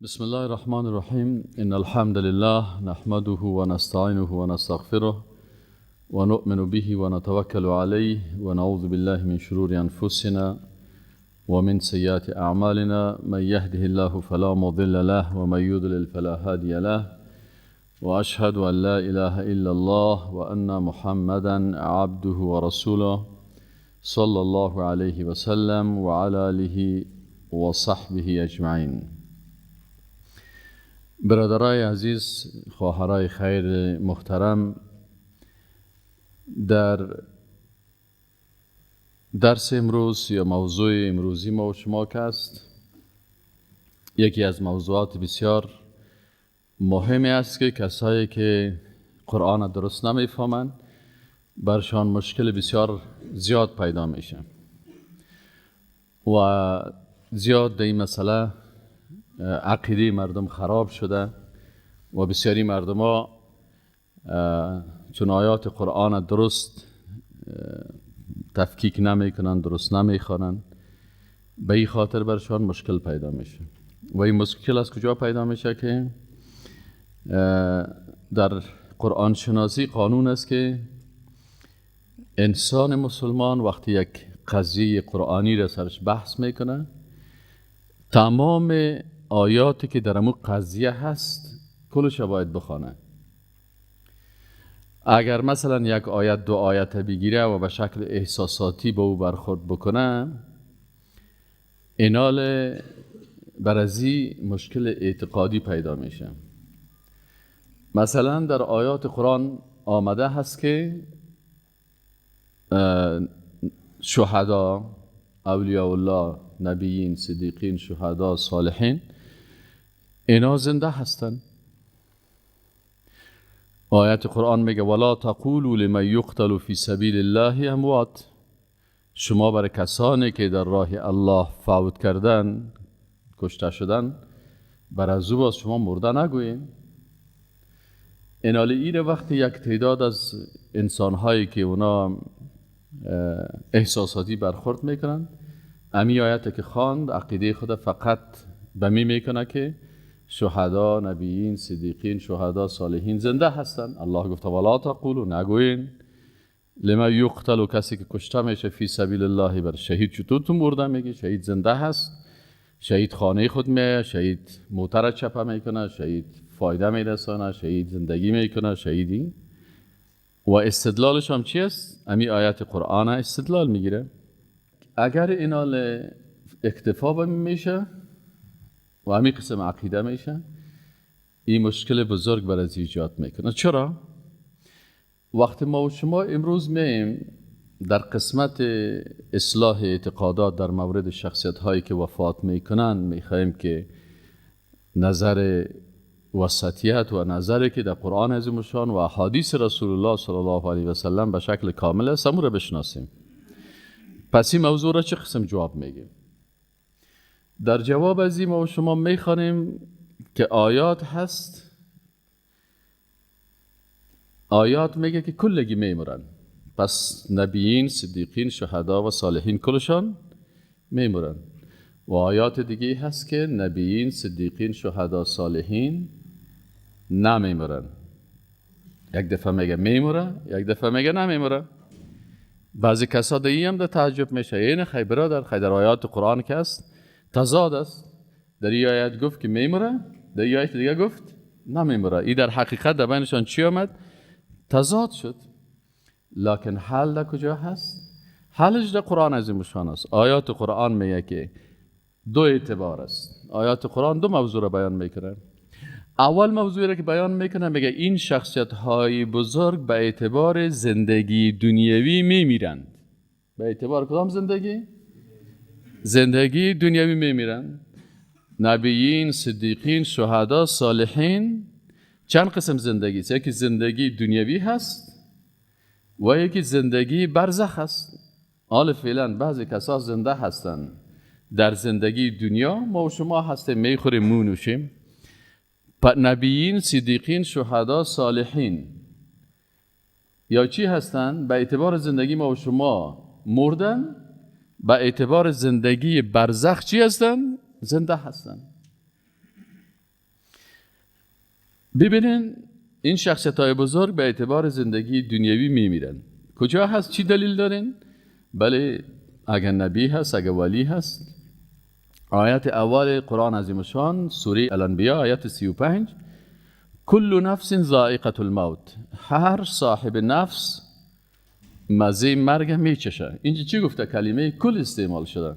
بسم الله الرحمن الرحیم. ان الحمد لله نحمده ونستعینه ونستغفره ونؤمن به ونتوکل علیه ونعوذ بالله من شرور انفسنا ومن سیئات اعمالنا. من یهده الله فلا مضل له ومن یضلل فلا هادی له واشهد ان لا اله الا الله وان محمدا عبده ورسوله صلی الله علیه وسلم وعلى آله وصحبه اجمعین. برادرای عزیز، خواهرای خیر محترم، در درس امروز یا موضوع امروزی ما و شما که است، یکی از موضوعات بسیار مهمی است که کسایی که قرآن درست نمیفهمند برشان مشکل بسیار زیاد پیدا میشه و زیاد در این مسئله عقیده مردم خراب شده و بسیاری مردم ها چون آیات قرآن درست تفکیک نمیکنن، درست نمیخوانن، به این خاطر برشان مشکل پیدا میشه. و این مشکل از کجا پیدا میشه؟ که در قرآن شناسی قانون است که انسان مسلمان وقتی یک قضیه قرآنی را سرش بحث میکنه، تمام آیاتی که در امو قضیه هست کلش باید بخوانه. اگر مثلا یک آیت دو آیت بگیره و به شکل احساساتی با او برخورد بکنه، اینال برازی مشکل اعتقادی پیدا میشه. مثلا در آیات قرآن آمده هست که شهدا، اولیاء الله، نبیین، صدیقین، شهدا، صالحین، اینا زنده هستند. آیت قرآن میگه ولا تقولوا لمن یقتل فی سبیل الله اموات. شما برای کسانی که در راه الله فوت کردن، کشته شدن، بر از او باز شما مرده نگویین. اینالی ایره وقتی یک تعداد از انسانهایی که اونا احساساتی برخورد میکنن، امی آیت که خواند عقیده خود فقط به می میکنه که شهدا، نبیین، صدیقین، شهدا، صالحین زنده هستن. الله گفته ولا تقولوا، نگوین، لما یقتل، کسی که کشته میشه، فی سبیل الله، بر شهید چطور تو مرده میگی؟ شهید زنده هست، شهید خانه خود میه، شهید موتر چپه میکنه، شهید فایده میرسانه، شهید زندگی میکنه، شهیدی. و استدلالش هم چی است؟ امی آیت قرآن استدلال میگیره. اگر اینال اکتفا میشه و امی قسم عقیده میشه، این مشکل بزرگ برای ایجاد میکنه. چرا؟ وقتی ما و شما امروز میایم در قسمت اصلاح اعتقادات در مورد شخصیت هایی که وفات میکنن، میخوایم که نظر وسطیت و نظری که در قرآن عظیم الشان و احادیث رسول الله صلی الله علیه و سلم به شکل کامل است امو را بشناسیم. پس این موضوع را چه قسم جواب میگیم؟ در جواب از این ما و شما میخوانیم که آیات هست، آیات میگه که کلگی میمورن. پس نبیین، صدیقین، شهدا و صالحین کلشان میمورن. و آیات دیگه هست که نبیین، صدیقین، شهدا، صالحین نمیمورن. یک دفعه میگه میموره، یک دفعه میگه نمیموره. بعضی کسا دیگه هم در تعجب میشه، این خی برادر، خی در آیات قرآن که است تضاد است. در این آیت گفت که میموره، در این آیت دیگه گفت نمیموره. این در حقیقت در بینشان چی آمد؟ تضاد شد. لکن حل در کجا هست؟ حلش در قرآن عظیم الشان است. آیات قرآن میگه که دو اعتبار است. آیات قرآن دو موضوع را بیان میکنه. اول موضوعی را که بیان میکنه، میگه این شخصیت های بزرگ به اعتبار زندگی دنیوی میمیرند. به اعتبار کدام زندگی؟ زندگی دنیوی میمیرند. نبیین، صدیقین، شهدا، صالحین چند قسم زندگی است؟ یکی زندگی دنیوی هست و یکی زندگی برزخ هست. حال فعلا بعضی کسا زنده هستند در زندگی دنیا، ما و شما هستیم، میخوریم، مونوشیم. نبیین، صدیقین، شهدا، صالحین یا چی هستند؟ به اعتبار زندگی ما و شما مردن، به اعتبار زندگی برزخ چی هستند؟ زنده هستند. ببینین این شخصیت های بزرگ به اعتبار زندگی دنیوی میمیرن. کجا هست؟ چی دلیل دارین؟ بله، اگر نبی هست، اگر ولی هست. آیت اول قرآن عظیم شان سوره الانبیاء آیت 35، کل نفس ذائقة الموت، هر صاحب نفس مزه مرگ میچشه. اینجا چی گفته؟ کلمه کل استعمال شده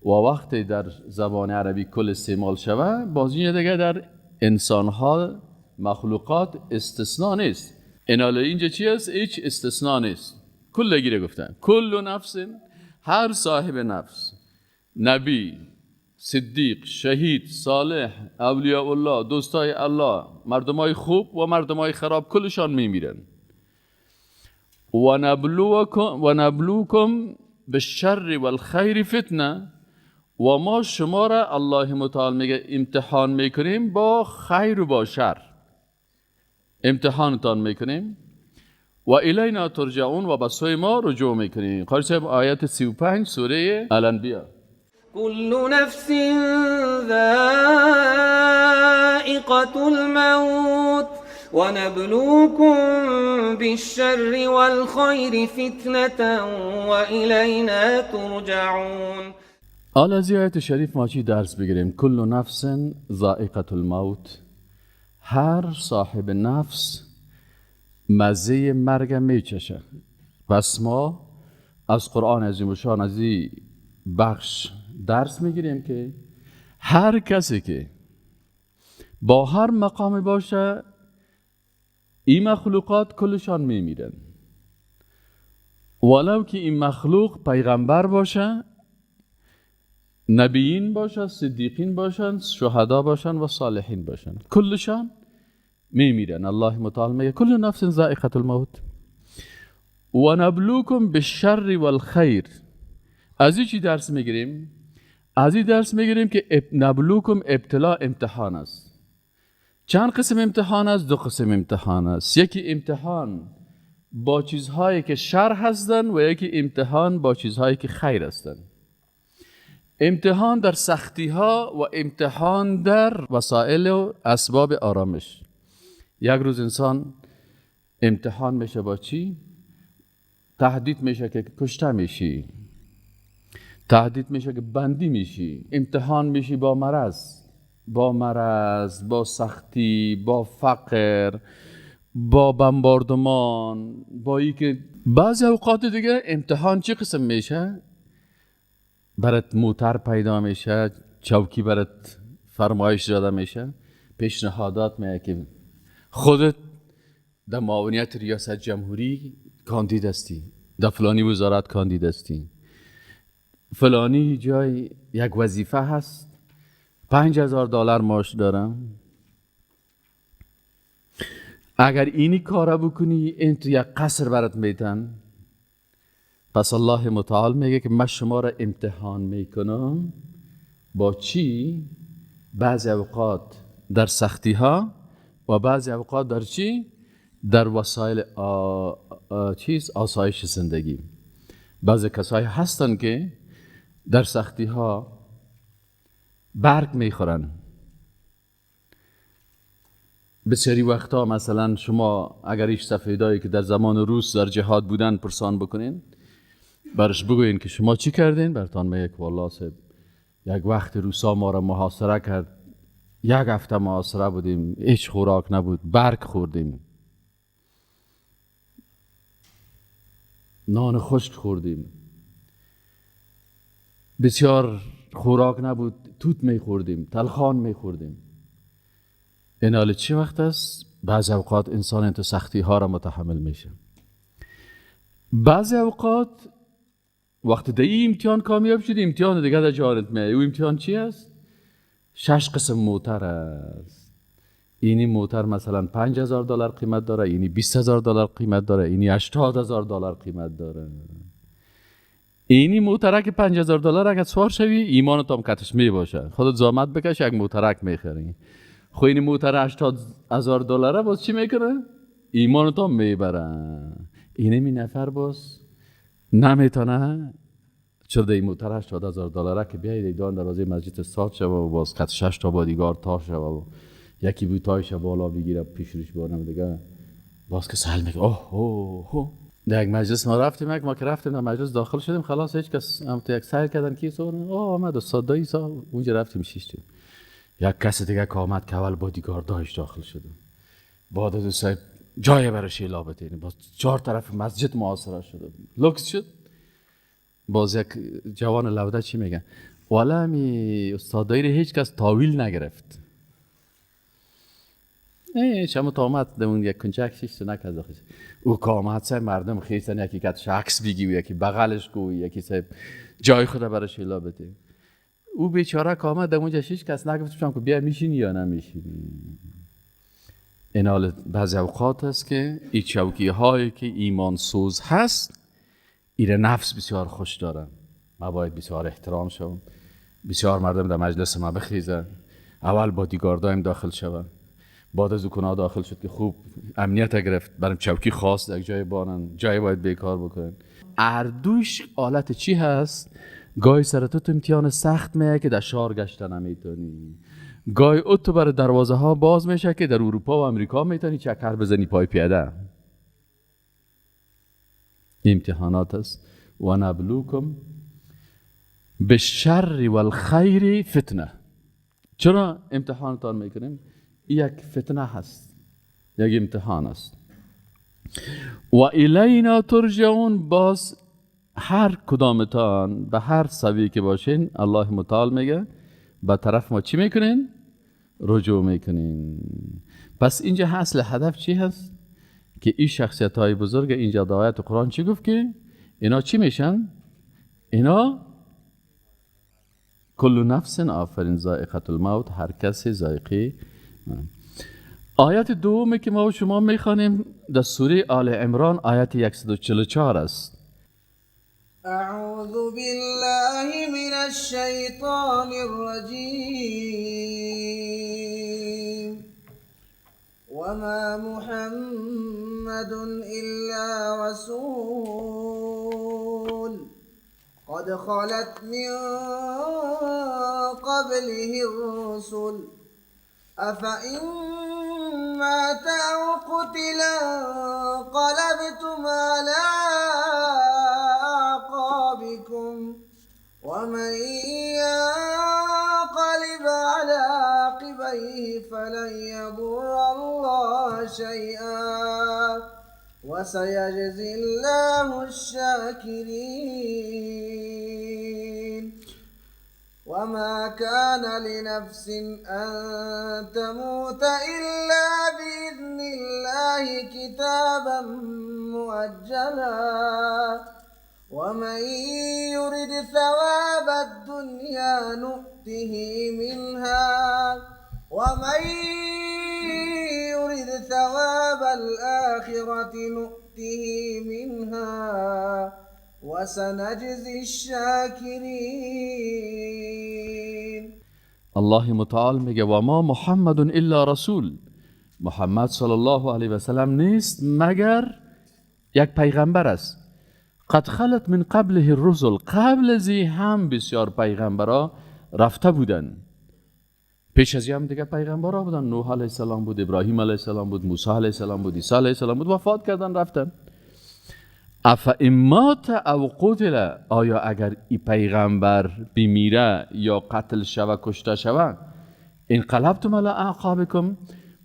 و وقتی در زبان عربی کل استعمال شوه، باز اینجا دیگه در انسانها مخلوقات استثناء نیست. ایناله اینجا چی است؟ هیچ استثناء نیست، کل گیره گفتن. کل نفس، هر صاحب نفس، نبی، صدیق، شهید، صالح، اولیاء الله، دوستای الله، مردمای خوب و مردمای خراب، کلشان میمیرن. و نبلوکم بالشر والخیر فتنه، و ما شما را الله متعال میگه امتحان میکنیم با خیر و با شر، امتحانتان میکنیم. و الینا ترجعون، و به سوی ما رجوع میکنیم. قاری صاحب آیت 35 سوره الانبیاء. كل نفس ذائقة الموت ونبلوكم بالشر والخير فتنة وإلينا ترجعون. حالا از آیت شریف ما چی درس بگیریم؟ کل نفس ذائقة الموت، هر صاحب نفس مزه مرگ میچشه. پس ما از قرآن عظیم الشان از این بخش درس میگیریم که هر کسی که با هر مقامی باشه، این مخلوقات کلشان میمیرن، ولو که این مخلوق پیغمبر باشه، نبیین باشه، صدیقین باشن، شهدا باشن و صالحین باشن، کلشان میمیرن. الله متعال میگه کل نفس ذائقة الموت و نبلوکم بالشر والخیر. از این چی درس میگیریم؟ از این درس میگیریم که نبلوکم ابتلا، امتحان است. چند قسم امتحان است؟ دو قسم امتحان است. یکی امتحان با چیزهایی که شر هستند و یکی امتحان با چیزهایی که خیر هستند. امتحان در سختی ها و امتحان در وسایل و اسباب آرامش. یک روز انسان امتحان میشه با چی؟ تهدید میشه که کشته میشی، تهدید میشه که بندی میشی، امتحان میشی با مرض، با مرض، با سختی، با فقر، با بمباردمان، با ای که بعضی اوقات دیگه امتحان چه قسم میشه؟ برات موتر پیدا میشه، چوکی برات فرمایش داده میشه، پیشنهادات میاد که خودت در معاونیت ریاست جمهوری کاندید هستی، در فلانی وزارت کاندید هستی، فلانی جای یک وظیفه هست، $5,000 معاش دارم، اگر اینی کارا بکنی این تو یک قصر برات میتن. پس الله متعال میگه که من شما را امتحان میکنم با چی؟ بعضی اوقات در سختی ها و بعضی اوقات در چی؟ در وسایل چیز آسایش زندگی. بعضی کسایی هستن که در سختی ها برگ میخورن. بسیاری وقتا مثلا شما اگر ایش سفیدایی که در زمان روس در جهاد بودن پرسان بکنین، برش بگوین که شما چی کردین، برتان میگه که والله صاحب یک وقت روسا ما را محاصره کرد، یک هفته محاصره بودیم، هیچ خوراک نبود، برگ خوردیم، نان خشک خوردیم، بسیار خوراک نبود، توت میخوردیم، تلخان میخوردیم. این حال چی وقت است؟ بعضی اوقات انسان تو سختی ها را متحمل میشه. بعضی اوقات وقتی در این امتحان کامیاب شدی، امتحان دیگه در جانت میاد. او امتحان چی است؟ 6 قسم موتر است. اینی موتر مثلا $5,000 قیمت داره، اینی $20,000 قیمت داره، اینی $80,000 قیمت داره. اینی موترک $5,000 اگه سوار شوی ایمانت هم کتش می باشه، خودت زحمت بکش یک موترک میخری. خو اینی موتر $80,000 باز چی میکنه؟ ایمانت هم میبره. اینی می نفر باز نمیتونه، چرا این موتر $80,000 که بیاید دان دروازه مسجد ساعت شوه و باز کت 6 تا بادیگار تا شوه و یکی بوتایش بالا بگیره پیش روش بانم دیگه، باز که سهل میگه اوه اوه. در یک مجلس ما رفتیم، یک ما که رفتیم در مجلس داخل شدیم، خلاص هیچ کس هم تو یک سهل کردن کی سو اوه آمد استاد دایی سا، اونجا رفتیم شیشتیم. یک کس دیگه که آمد که اول بادیگاردایش داخل شدم، بعد از صاحب جای براش اعلا بده، باز چهار طرف مسجد محاصره شده، لوکس شد. باز یک جوان لوده چی میگه؟ والا می استادایی رو هیچ کس تاویل نگرفت. ای شما تا آمد اون یک کنچک شیشت نکرد داخل. او که آمد سه مردم خیستن، یکی کتش عکس بگی و یکی بغلش کو، یکی سه جای خود براش اعلا بده. او بیچاره که آمد اونجا شیش کس نگفت که بیا میشینی یا نمیشینی. این حال بعضی اوقات است که این چوکی هایی که ایمان سوز هست، ایره نفس بسیار خوش داره. ما باید بسیار احترام شوم، بسیار مردم در مجلس ما بخیزن، اول با دیگاردایم داخل شوم، بعد از او کنا داخل شد که خوب امنیت گرفت، برام چوکی خاص در جای بانن، جای باید بیکار بکنن. اردوش آلت چی هست؟ گاهی سر تو امتحان سخت میه که در شار گشتن نمیتونی، گاهی او تو برای دروازه ها باز میشه که در اروپا و امریکا میتونی چکر بزنی پای پیاده. امتحانات است. و نبلوکم بالشر والخیر فتنه. چرا امتحانتان میکنیم؟ یک فتنه هست، یک امتحان است. و الینا ترجعون. باز هر کدامتان به هر سویه که باشین، الله متعال میگه به طرف ما چی میکنین؟ رجوع میکنین. پس اینجا اصل هدف چی هست؟ که این شخصیت های بزرگ اینجا در آیت قرآن چی گفت؟ که اینا چی میشن؟ اینا کل نفس آفرین ذائقه الموت، هر کسی ذائقه. آیت دومی که ما و شما میخوانیم در سوره آل عمران آیت 144 است. اعوذ بالله من الشیطان الرجیم وما محمد الا رسول قد خلت من قبله الرسل أفإن مات أو قتل انقلبتم على أعقابكم ومن ينقلب على عقبيه فلن يضر الله شيئا وسيجزي الله الشاكرين. وما كان لنفس أن تموت إلا بإذن الله كتابا مؤجلا ومن يرد ثواب الدنيا نؤته منها ومن يرد ثواب الآخرة نؤته منها وسنجزي الشاكرين. الله متعال میگه و ما محمد الا رسول. محمد صلی الله علیه و سلم نیست مگر یک پیغمبر است. قد خلت من قبله الرسل، قبل از هم بسیار پیغمبرا رفته بودن، پیش از هم دیگه پیغمبرا بودن. نوح علیه السلام بود، ابراهیم علیه السلام بود، موسی علیه السلام بود، عیسی علیه السلام بود، وفات کردن رفتن. افا مات او قتل، آیا اگر ای پیغمبر بمیره یا قتل شوه، کشته شوه، انقلبتم علی اعقابکم،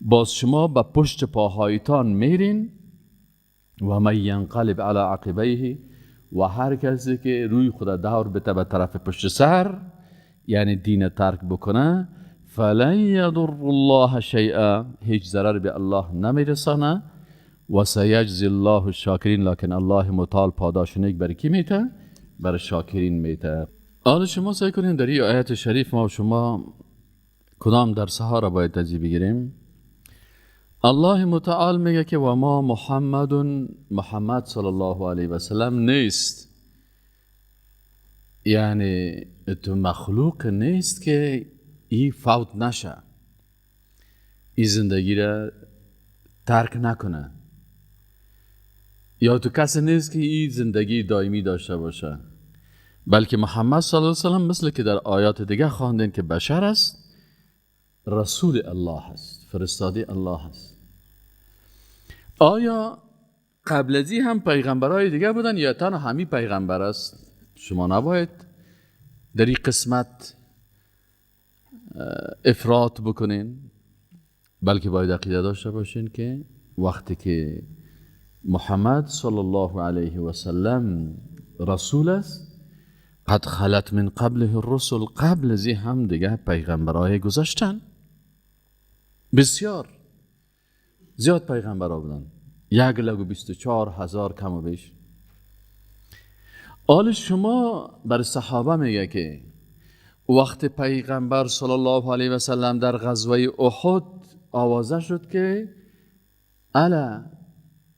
باز شما به پشت پاهایتان میرین. و من ینقلب علی عقبیه، و هر کسی که روی خود دور بته به طرف پشت سر، یعنی دین ترک بکنه، فلن یضر الله شیئا، هیچ ضرر به الله نمیرسانه. و سیجزی الله الشاکرین، لکن الله متعال پاداش نیک برای کی میته؟ برای شاکرین میته. حالا شما سعی کنین در این آیت شریف ما و شما کدام درس ها را باید تجربه بگیریم؟ الله متعال میگه که و ما محمد، محمد صلی الله علیه و سلم نیست، یعنی تو مخلوق نیست که ای فوت نشه، ای زندگی را ترک نکنه، یا تو کسی نیست که ای زندگی دائمی داشته باشه، بلکه محمد صلی الله علیه و سلم مثل که در آیات دیگه خواندین که بشر است، رسول الله هست، فرستاده الله هست. آیا قبل از این هم پیغمبرای دیگه بودن یا تنها همی پیغمبر است؟ شما نباید در این قسمت افراط بکنین، بلکه باید عقیده داشته باشین که وقتی که محمد صلی الله علیه و سلم رسول است، قد خلت من قبله الرسل، قبل از هم دیگه پیغمبرای گذشتن، بسیار زیاد پیغمبرها بودن، 1,24,000 کم و بیش. آل شما بر صحابه میگه که وقت پیغمبر صلی الله علیه و سلم در غزوه احد آوازه شد که الا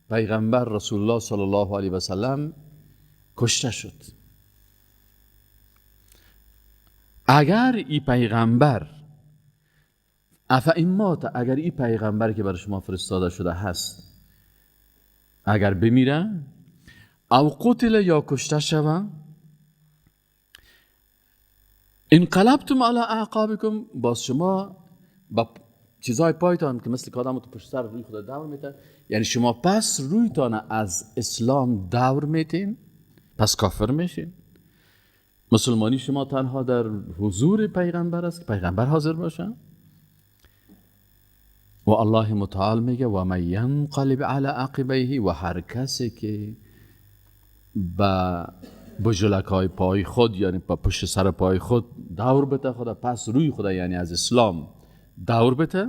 پیغمبر رسول الله صلی الله علیه و سلم کشته شد. اگر ای پیغمبر افا مات، اگر ای پیغمبر که بر شما فرستاده شده هست اگر بمیره او قتل یا کشته شوه، انقلبتم علی اعقابکم، باز شما با چیزهای پایتان که مثل که آدم تو پشت سر روی خود دور میتن، یعنی شما پس رویتان از اسلام دور میتین، پس کافر میشین. مسلمانی شما تنها در حضور پیغمبر است که پیغمبر حاضر باشه. و الله متعال میگه و من ینقلب علی عقبیه، و هر کسی که با بجلک های پای خود، یعنی با پشت سر پای خود دور بده خدا، پس روی خدا یعنی از اسلام دور بده،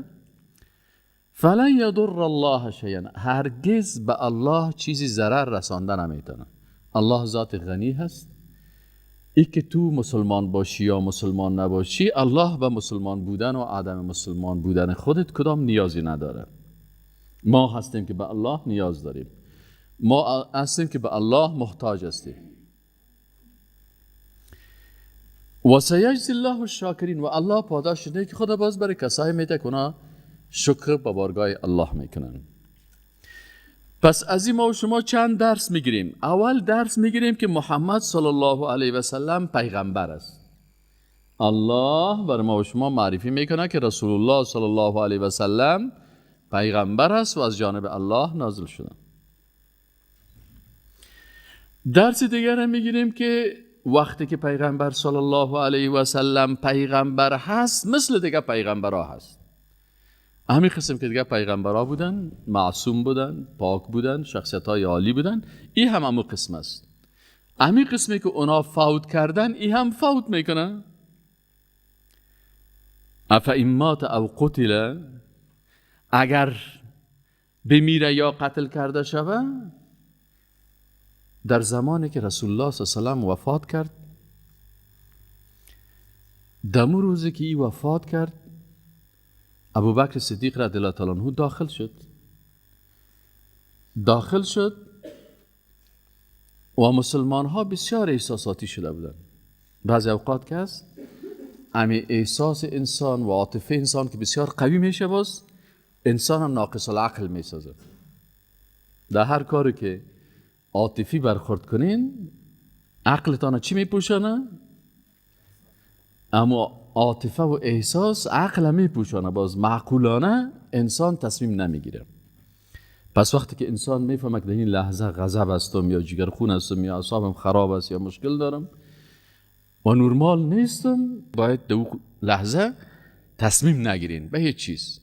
فلن یضر الله شیئا، هرگز به الله چیزی ضرر رسانده نمیتونه. الله ذات غنی هست. ای که تو مسلمان باشی یا مسلمان نباشی، الله به مسلمان بودن و عدم مسلمان بودن خودت کدام نیازی نداره. ما هستیم که به الله نیاز داریم، ما هستیم که به الله محتاج هستیم. و سیجزی الله الشاکرین، و الله پاداش نیک خدا باز برای کسایی میده که اونا شکر به بارگاه الله میکنن. پس از این ما و شما چند درس میگیریم. اول درس میگیریم که محمد صلی الله علیه و سلم پیغمبر است. الله بر ما و شما معرفی میکنه که رسول الله صلی الله علیه و سلم پیغمبر است و از جانب الله نازل شده. درس دیگر هم میگیریم که وقتی که پیغمبر صلی الله علیه و سلم پیغمبر هست، مثل دیگه پیغمبرها هست. همین قسم که دیگه پیغمبرها بودن، معصوم بودن، پاک بودن، شخصیت های عالی بودن، این هم همون قسم است. همین قسمی که اونا فوت کردن، این هم فوت میکنن. افا مات او قتل، اگر بمیره یا قتل کرده شوه، در زمانی که رسول الله صلی الله علیه و سلم وفات کرد، دمو روزی که ای وفات کرد، ابوبکر صدیق رضی الله تعالی عنه داخل شد. داخل شد و مسلمان ها بسیار احساساتی شده بودند. بعضی اوقات که هست امی احساس انسان و عاطفه انسان که بسیار قوی میشه، باز انسان هم ناقص العقل میسازه. در هر کاری که عاطفی برخورد کنین، عقلتان چی میپوشانه؟ اما عاطفه و احساس عقل میپوشانه، باز معقولانه انسان تصمیم نمیگیره. پس وقتی که انسان میفهمه که در این لحظه غضب هستم یا جگرخون هستم یا اعصابم خراب است یا مشکل دارم و نرمال نیستم، باید در لحظه تصمیم نگیرین به هیچ چیز.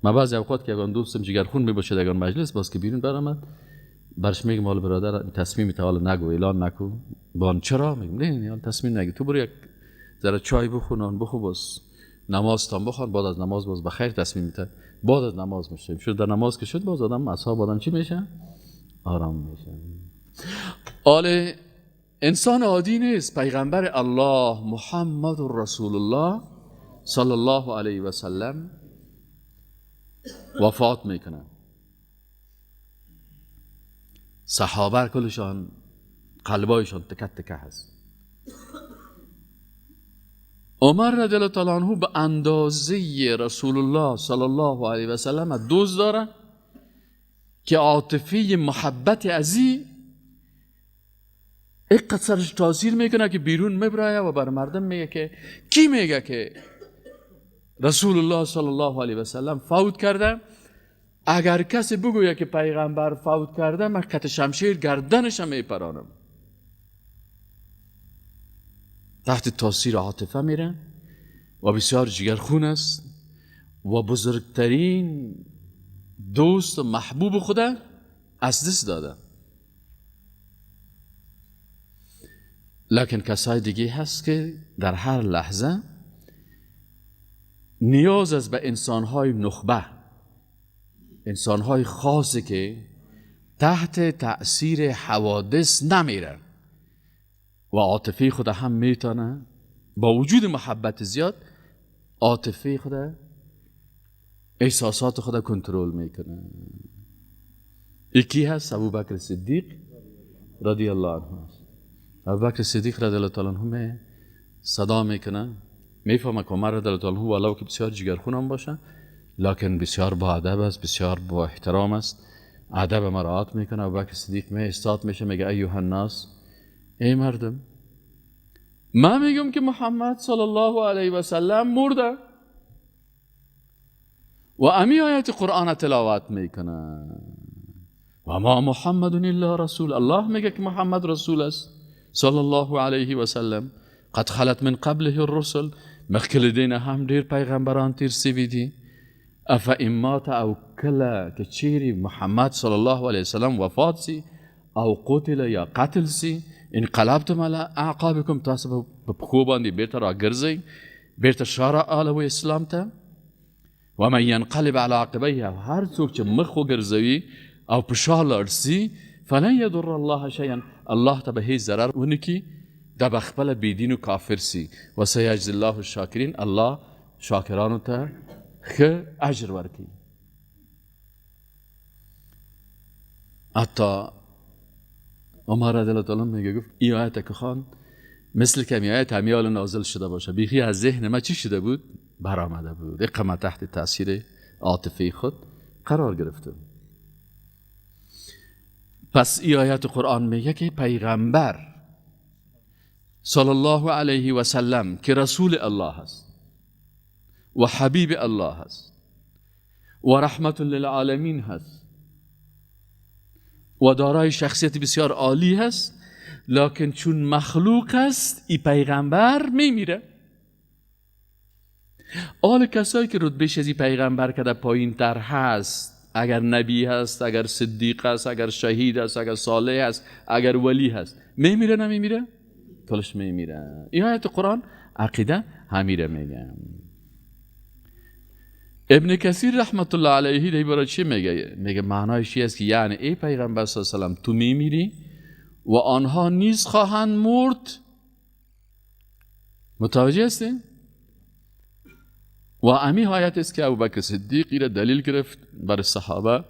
ما بعضی اوقات که اگه دوستم جگرخون میباشه در مجلس، باز که بیرون برآمد برش میگم حالا برادر تصمیم تا حالا نگو، اعلان نکو. بان چرا؟ میگم نه نه تصمیم نگیر، تو برو یک ذره چای بخور، نان بخور، باز نماز تام بخوان، بعد از نماز باز بخیر تصمیم میته. بعد از نماز میشه شد، در نماز که شد باز آدم اصحاب آدم چی میشه؟ آرام میشه. آله انسان عادی نیست. پیغمبر الله محمد رسول الله صلی الله علیه و سلم وفات میکنه. صحابه کلشان قلبایشان تکه تکه هست. عمر رضی الله تعالی عنه به اندازه رسول الله صلی الله علیه و سلم دوست داره که عاطفه محبت ازی اینقدر سرش تاثیر میکنه که بیرون میبرایه و بر مردم میگه که کی میگه که رسول الله صلی الله علیه و سلم فوت کرده. اگر کسی بگوید که پیغمبر فوت کرده، من کت شمشیر گردنش میپرانم. تحت تاثیر عاطفه میره و بسیار جگرخون است و بزرگترین دوست و محبوب خدا از دست داده. لکن کسای دیگه هست که در هر لحظه نیاز است به انسانهای نخبه، انسانهای خاصی که تحت تأثیر حوادث نمیره و عاطفه خود هم میتونه با وجود محبت زیاد عاطفه خود، احساسات خود کنترل میکنه. یکی هست ابوبکر صدیق رضی الله عنه است. ابوبکر صدیق رضی الله تعالی عنه صدا میکنه، میفهمه که عمر رضی الله تعالی عنه ولو که بسیار جگرخون هم باشه، لکن بسیار با ادب است، بسیار با احترام است، ادب مراعات میکنه. ابوبکر صدیق می استاد میشه، میگه ایها الناس، ای مردم، من میگم که محمد صلی الله علیه و سلم مرده و امی آیت قرآن تلاوت میکنه، و ما محمد الا رسول. الله میگه که محمد رسول است صلی الله علیه و سلم. قد خلت من قبله الرسل، مخکې دینه هم ډیر پیغمبران تیر سوي دي. افا مات او کله که چیرې محمد صلی الله علیه وسلم وفات سي او قتل یا قتل سي، انقلبتم علی اعقابکم، تاسو په پښو باندې بیرته راګرځئ، بیرته شا راالوئ اسلام ته. ومن ينقلب على عقبيه، هر څوک چې مخ وګرځوي او په شا لاړ سي، فلن يضر الله شيئا، الله ته به هیڅ ضرر ونه کړي، دا به خپله بېدین و کافر سي. وسيجزي الله الشاکرین، الله شاکرانو ته ښه اجر ورکوي. حتی عمر رضی الله تعالی میگه، گفت این آیت که خواند مثل که آیت همیال نازل شده باشه، بیخی از ذهن ما چی شده بود؟ برآمده بود. اقامه تحت تاثیر عاطفه خود قرار گرفته. پس این آیت قرآن میگه که پیغمبر صلی الله علیه و سلم که رسول الله است و حبیب الله است و رحمت للعالمین هست و دارای شخصیت بسیار عالی هست، لکن چون مخلوق است ای پیغمبر میمیره. آل کسایی که رتبهش از این پیغمبر که پایین تر هست، اگر نبی هست، اگر صدیق هست، اگر شهید هست، اگر صالح هست، اگر ولی هست، میمیره نمیمیره؟ کلش میمیره. این آیت قرآن عقیده همیره میگه. ابن کثیر رحمت الله علیه دی برای چی میگه؟ میگه معنایش است که یعنی ای پیغمبر صلی الله علیه و سلم تو میمیری و آنها نیز خواهند مرد. متوجه هستین؟ و امی آیت است که ابوبکر صدیق را دلیل گرفت بر صحابه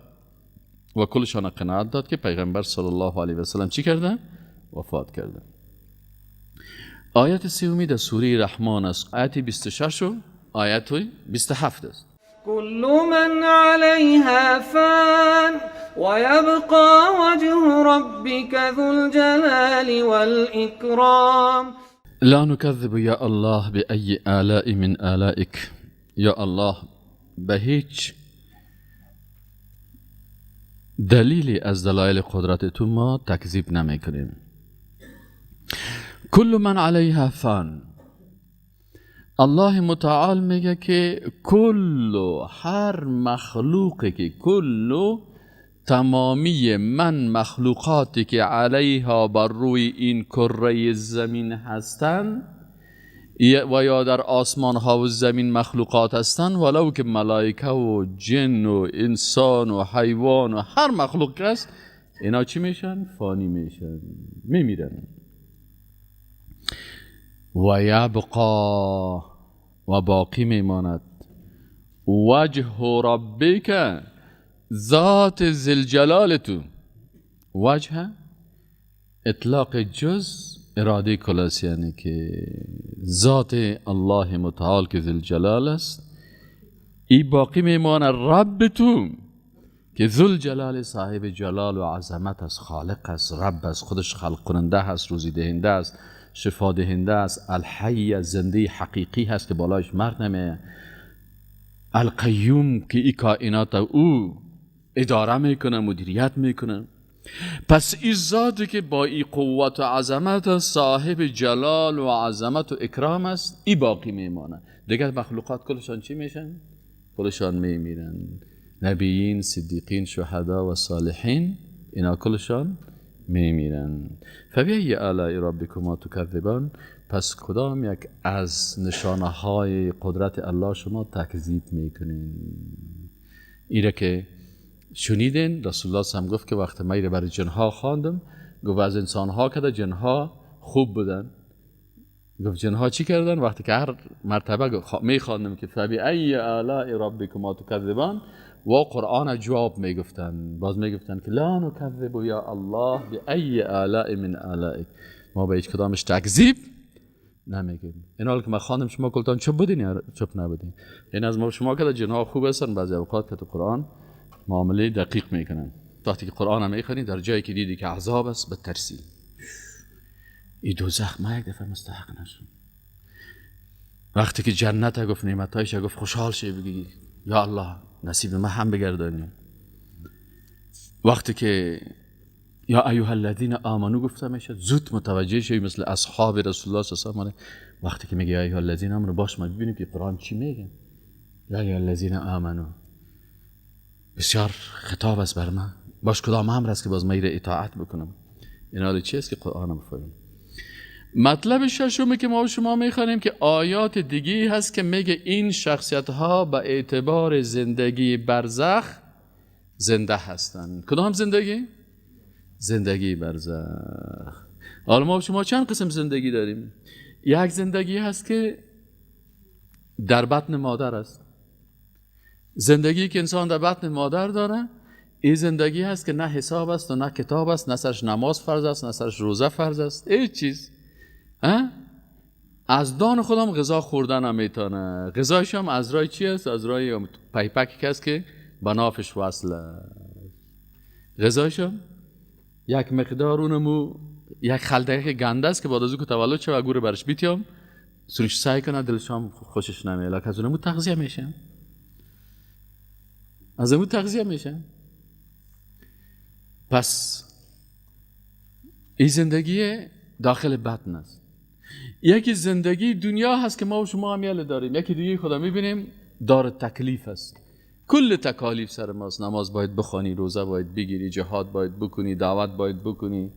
و کلشان قناعت داد که پیغمبر صلی الله علیه و سلم چی کرده؟ وفات کرده. آیت سومی در سوره رحمان است، آیت 26 و آیت 27 است. كل من عليها فان ويبقى وجه ربك ذو الجلال والإكرام. لا نكذب یا الله بأي آلاء من آلائك. یا الله به هیچ دلیلی از دلایل قدرت تو ما تکذیب نمی کنیم. کل من علیها فان، الله متعال میگه که کل، هر مخلوقی که کل، تمامی من مخلوقاتی که علیها بر روی این کره زمین هستند و یا در آسمان ها و زمین مخلوقات هستند، ولو که ملائکه و جن و انسان و حیوان و هر مخلوق هست، اینا چی میشن؟ فانی میشن، میمیرن. و یبقا، و باقی میماند، وجه ربک، ذات ذوالجلال تو. وجه اطلاق جز اراده کل است، یعنی که ذات الله متعال که ذوالجلال است، ای باقی میماند. رب تو که ذوالجلال صاحب جلال و عظمت است، خالق است، رب است، خودش خلق کننده است، روزی دهنده است، شفا دهنده است، الحی، زنده حقیقی هست که بالایش مرگ نمیه، القیوم که ای کائنات او اداره میکنه، مدیریت میکنه. پس این ذاتی که با این قوت و عظمت صاحب جلال و عظمت و اکرام است، ای باقی میمانه. دیگر مخلوقات کلشان چی میشن؟ کلشان میمیرن. نبیین، صدیقین، شهدا و صالحین اینا کلشان میمیرن. فبأی آلاء ربکما تکذبان. پس کدام یک از نشانه های قدرت الله شما تکذیب میکنین؟ ایره که شنیدین رسول الله هم گفت که وقت من برای جنها خواندم، گفت از انسانها که جنها خوب بودن. گفت جنها چی کردن؟ وقتی که هر مرتبه میخواندم که فبأی آلاء ربکما تکذبان و قرآن جواب میگفتن، باز میگفتن که لا نکذب یا الله بأی آلاء من آلائک، ما به هیچ کدامش تکذیب نمیگیم. این حال که من خواندم شما کلتان چپ بودین یا چپ نبودین؟ این از ما شما که جنها خوب هستن، بعضی اوقات که تو قرآن معامله دقیق میکنن. وقتی که قرآن هم میخوانی در جایی که دیدی که عذاب است بترسی، ای دوزخ ما یک دفعه مستحق نشم. وقتی که جنت گفت نعمتایش گفت خوشحال شی، بگی یا الله نصیب ما هم بگردانی. وقتی که یا ایها الذین آمنو گفته میشه زود متوجه شی، مثل اصحاب رسول الله صلی الله علیه و آله. وقتی که میگه یا ایها الذین آمنو باش ما ببینیم که قرآن چی میگه. یا ایها الذین آمنو بسیار خطاب است بر من، باش کدام امر است که باز من اطاعت بکنم. این حال چی است که قرآن بفهمیم. مطلب ششمی که ما و شما میخوانیم که آیات دیگی هست که میگه این شخصیت ها به اعتبار زندگی برزخ زنده هستند. کدام زندگی؟ زندگی برزخ. حالا ما و شما چند قسم زندگی داریم؟ یک زندگی هست که در بطن مادر است. زندگی که انسان در بطن مادر داره، این زندگی هست که نه حساب است و نه کتاب است، نه سرش نماز فرض است، نه سرش روزه فرض است، هیچ چیز. از دان خودم غذا خوردن هم میتونه. غذایش هم از رای چی است؟ از رای پیپکی است که بنافش وصل است. غذایش هم یک مقدار اونمو یک خلطه گنده است که بعد از او که تولد شه و گوره برش بیتیم سرش سعی کنه دلش هم خوشش نمیاد، از اونمو تغذیه میشه، از اون تغذیه میشه. پس این زندگی داخل بطن است. یکی زندگی دنیا هست که ما و شما هم یله داریم، یکی دیگه خدا میبینیم دار تکلیف است. کل تکالیف سر ماست. نماز باید بخوانی، روزه باید بگیری، جهاد باید بکنی، دعوت باید بکنی،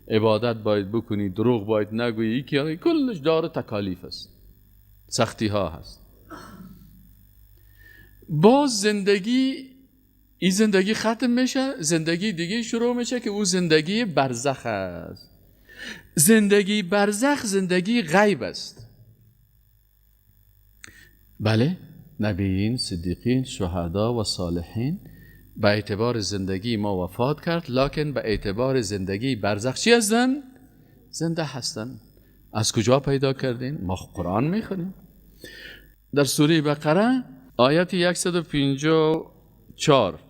عبادت باید بکنی، دروغ باید نگویی، یکی کلش دار تکالیف است، سختی ها هست. باز زندگی، این زندگی ختم میشه، زندگی دیگه شروع میشه که او زندگی برزخ است. زندگی برزخ زندگی غیب است. بله، نبیین، صدیقین، شهدا و صالحین به اعتبار زندگی ما وفات کرد، لکن به اعتبار زندگی برزخ چی هستن؟ زنده هستن. از کجا پیدا کردین؟ ما قرآن میخونیم. در سوره بقره آیت 154: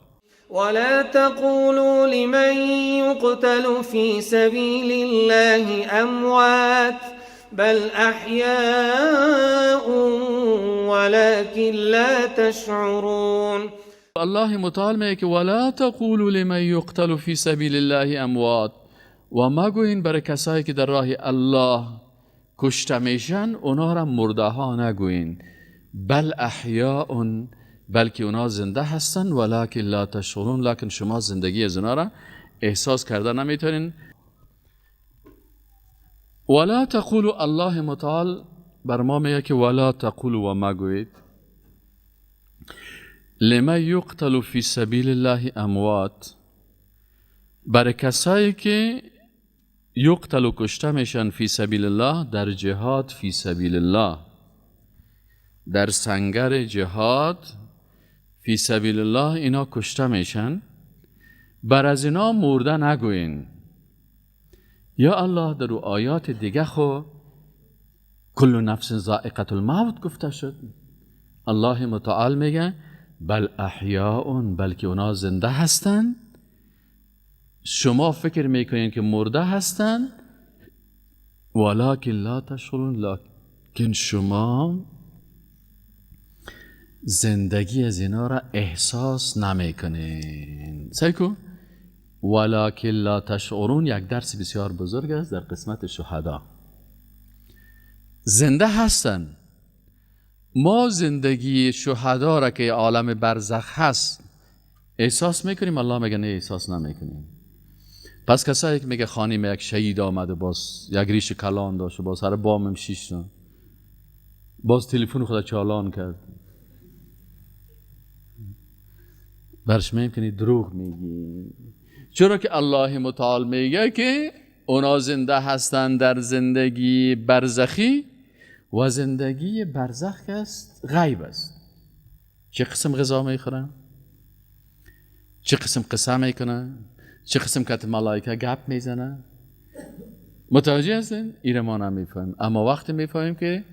ولا تقولوا لمن يقتل في سبيل الله أموات بل أحياء ولكن لا تشعرون. الله متعال میگه که ولا تقولوا لمن يقتل في سبيل الله اموات، و مگوین برای کسایی که در راه الله کشته میشن اونا را مرده ها نگوین، بل احیاء، بلکه اونا زنده هستن، ولکن لا تشعرون، لکن شما زندگی از اونا را احساس کرده نمیتونین. ولا تقولوا، الله متعال بر ما میگه که ولا تقولوا و مگوید لما یقتل فی سبیل الله اموات، برای کسایی که یقتل و کشته میشن فی سبیل الله، در جهاد، فی سبیل الله، در سنگر جهاد، فی سبیل الله اینا کشته میشن، بر از اینا مرده نگوین. یا الله در آیات دیگه خو کل نفس ذائقة الموت گفته شد. الله متعال میگه بل احیاء، بلکه اونا زنده هستن. شما فکر میکنین که مرده هستن، ولکن لا تشعرون، لکن شما زندگی از اینا را احساس نمیکنین. سعی کن ولکن لا تشعرون یک درس بسیار بزرگ است در قسمت شهدا. زنده هستن. ما زندگی شهدا را که عالم برزخ هست احساس میکنیم، الله میگه نه احساس نمیکنیم. پس کسایی که میگه خانیم یک شهید آمده، باز یک ریش کلان داشت، باز سر بامم شیش، باز تلفن خود چالان کرد، برش میکنی دروغ میگی. چرا که الله متعال میگه که اونا زنده هستن در زندگی برزخی و زندگی برزخ است غیب است. چه قسم غذا میخورن، چه قسم قصه میکنن، چه قسم که ملائکه گپ میزنن. متوجه هستین؟ ایره ما نمیفهمیم. اما وقتی میفهمیم که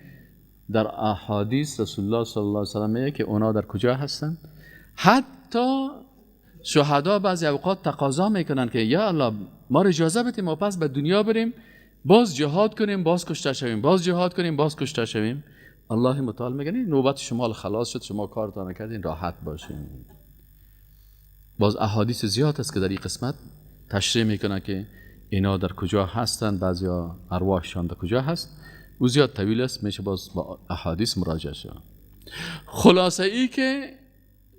در احادیث رسول الله صلی الله علیه و سلم میگه که اونا در کجا هستن. حتی شهدا بعضی اوقات تقاضا میکنن که یا الله ما رو اجازه بدیم ما پس به دنیا بریم، باز جهاد کنیم، باز کشته شویم، باز جهاد کنیم، باز کشته شویم. الله متعال میگه نوبت شما خلاص شد، شما کارتان کردین، راحت باشین. باز احادیث زیاد است که در این قسمت تشریح میکنه که اینا در کجا هستن، بعضیا ارواحشان در کجا هست. او زیاد طویل است، میشه باز با احادیث مراجعه شد. خلاصه ای که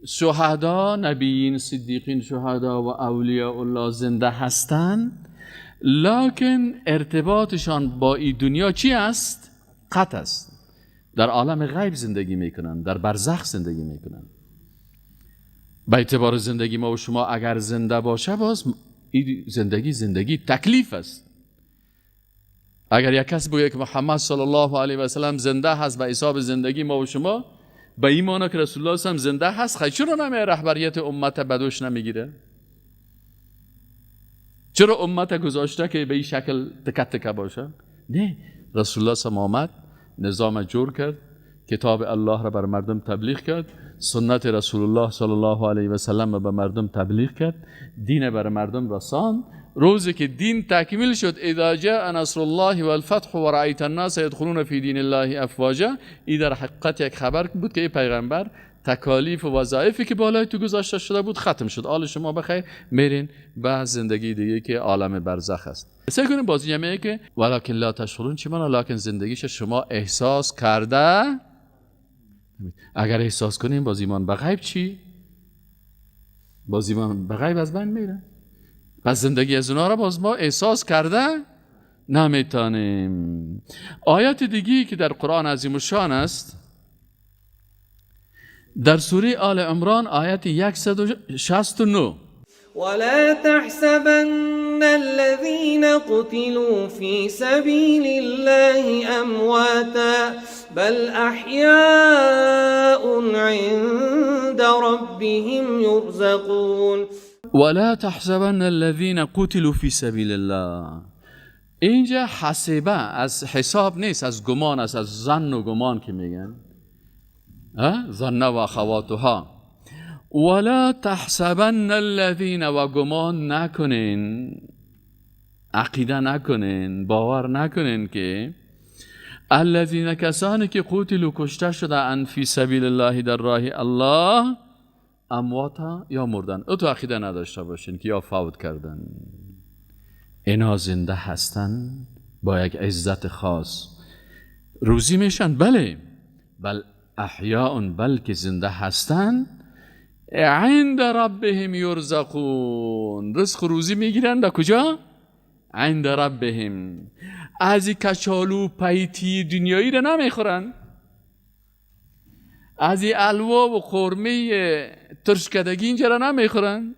شهدا، نبیین، صدیقین، شهدا و اولیاء الله زنده هستند، لکن ارتباطشان با این دنیا چی است؟ قطع است. در عالم غیب زندگی میکنن، در برزخ زندگی میکنن. به اعتبار زندگی ما و شما اگر زنده باشه، باز این زندگی زندگی تکلیف است. اگر یک کس بگه که محمد صلی الله علیه و سلم زنده هست به حساب زندگی ما و شما، به این معنی که رسول الله صلی زنده هست، خیلی چرا نمی رهبریت امت بدوش نمیگیره؟ چرا امت گذاشته که به این شکل تکه تکه باشه؟ نه، رسول الله صلی آمد، نظام جور کرد، کتاب الله را بر مردم تبلیغ کرد، سنت رسول الله صلی الله علیه و سلم را به مردم تبلیغ کرد، دین بر مردم رساند. روزی که دین تکمیل شد، اذا جاء نصر الله والفتح و رأیت الناس یدخلون فی دین الله افواجا، این در حقیقت یک خبر بود که ای پیغمبر تکالیف و وظایفی که بالای تو گذاشته شده بود ختم شد، حال شما بخیر میرین به زندگی دیگه که عالم برزخ است. سعی کنیم بازی جمعه که ولکن لا تشعرون چی معنی؟ لکن زندگیش شما احساس کرده. اگر احساس کنیم باز ایمان به غیب چی؟ باز ایمان به غیب از بین میره. پس زندگی از اونا را باز ما احساس کرده نمیتونیم. آیات دیگی که در قرآن عظیم الشان است، در سوره آل عمران آیت 169: ولا تحسبن الذين قتلوا في سبيل الله أمواتا بل أحياء عند ربهم يرزقون. ولا تحسبن الذين قتلوا في سبيل الله. اینجا حسبه از حساب نیست، از گمان است، از ظن و گمان که میگن، ظن و اخواتها. ولا تحسبن الذين، و گمان نکنین، عقیده نکنین، باور نکنین که الذین کسانی که قتلوا کشته شده اند فی سبیل الله در راه الله، امواتا یا مردن. او تو عقیده نداشته باشین که یا فوت کردن. اینا زنده هستن با یک عزت خاص، روزی میشن، بله، بل احیاء، بلکه زنده هستن، عند ربهم یرزقون، رزق روزی میگیرن در کجا؟ عند ربهم. از کچالو پیتی دنیایی را نمیخورن، از الوا و خرمه ترشکدگی اینجا را نمیخورن،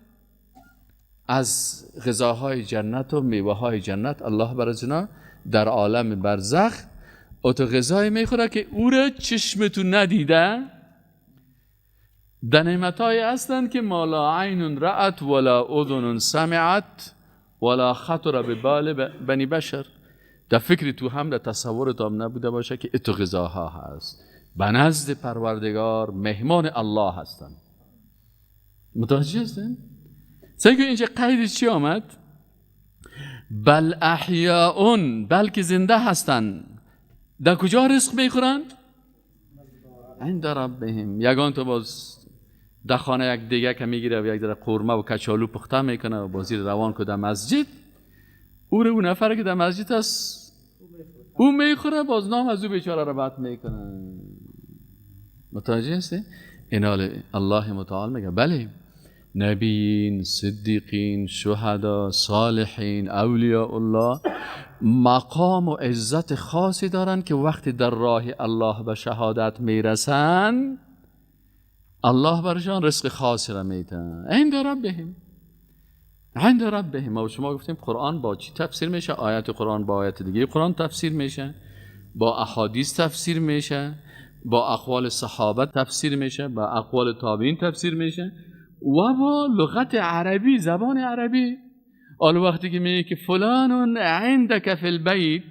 از غذاهای جنت و میوه های جنت الله برای در عالم برزخ اتو غذای میخوره که او را چشمتون ندیده. در نعمتهای هستند که ما لا عین رأت ولا اذن سمعت ولا خطر ببال بنی بشر. در فکر تو هم، در تصور تو هم نبوده باشه که اتو غذاها هست. به نزد پروردگار مهمان الله هستند. متوجه هستین؟ سعی کنید اینجا قید چی آمد؟ بل احیاء، بلکه زنده هستند. در کجا رزق میخورند؟ عند ربهم. یگان تو باز در خانه یک دیگه که میگیره و یک در قورمه و کچالو پخته میکنه و بازی روان که در مسجد، او رو اون نفر که در مسجد است او میخوره، باز نام از او بیچاره رو بد میکنه. متوجه هستی؟ اینال الله متعال میگه بله، نبیین، صدیقین، شهدا، صالحین، اولیاء الله مقام و عزت خاصی دارن که وقتی در راه الله به شهادت میرسن الله برشان رزق خاصی را میده. عند ربهم، عند ربهم. ما شما گفتیم قرآن با چی تفسیر میشه؟ آیت قرآن با آیت دیگه قرآن تفسیر میشه، با احادیث تفسیر میشه، با اقوال صحابه تفسیر میشه، با اقوال تابعین تفسیر میشه و با لغت عربی، زبان عربی. حالا وقتی که میگه که فلان عندک فی البیت،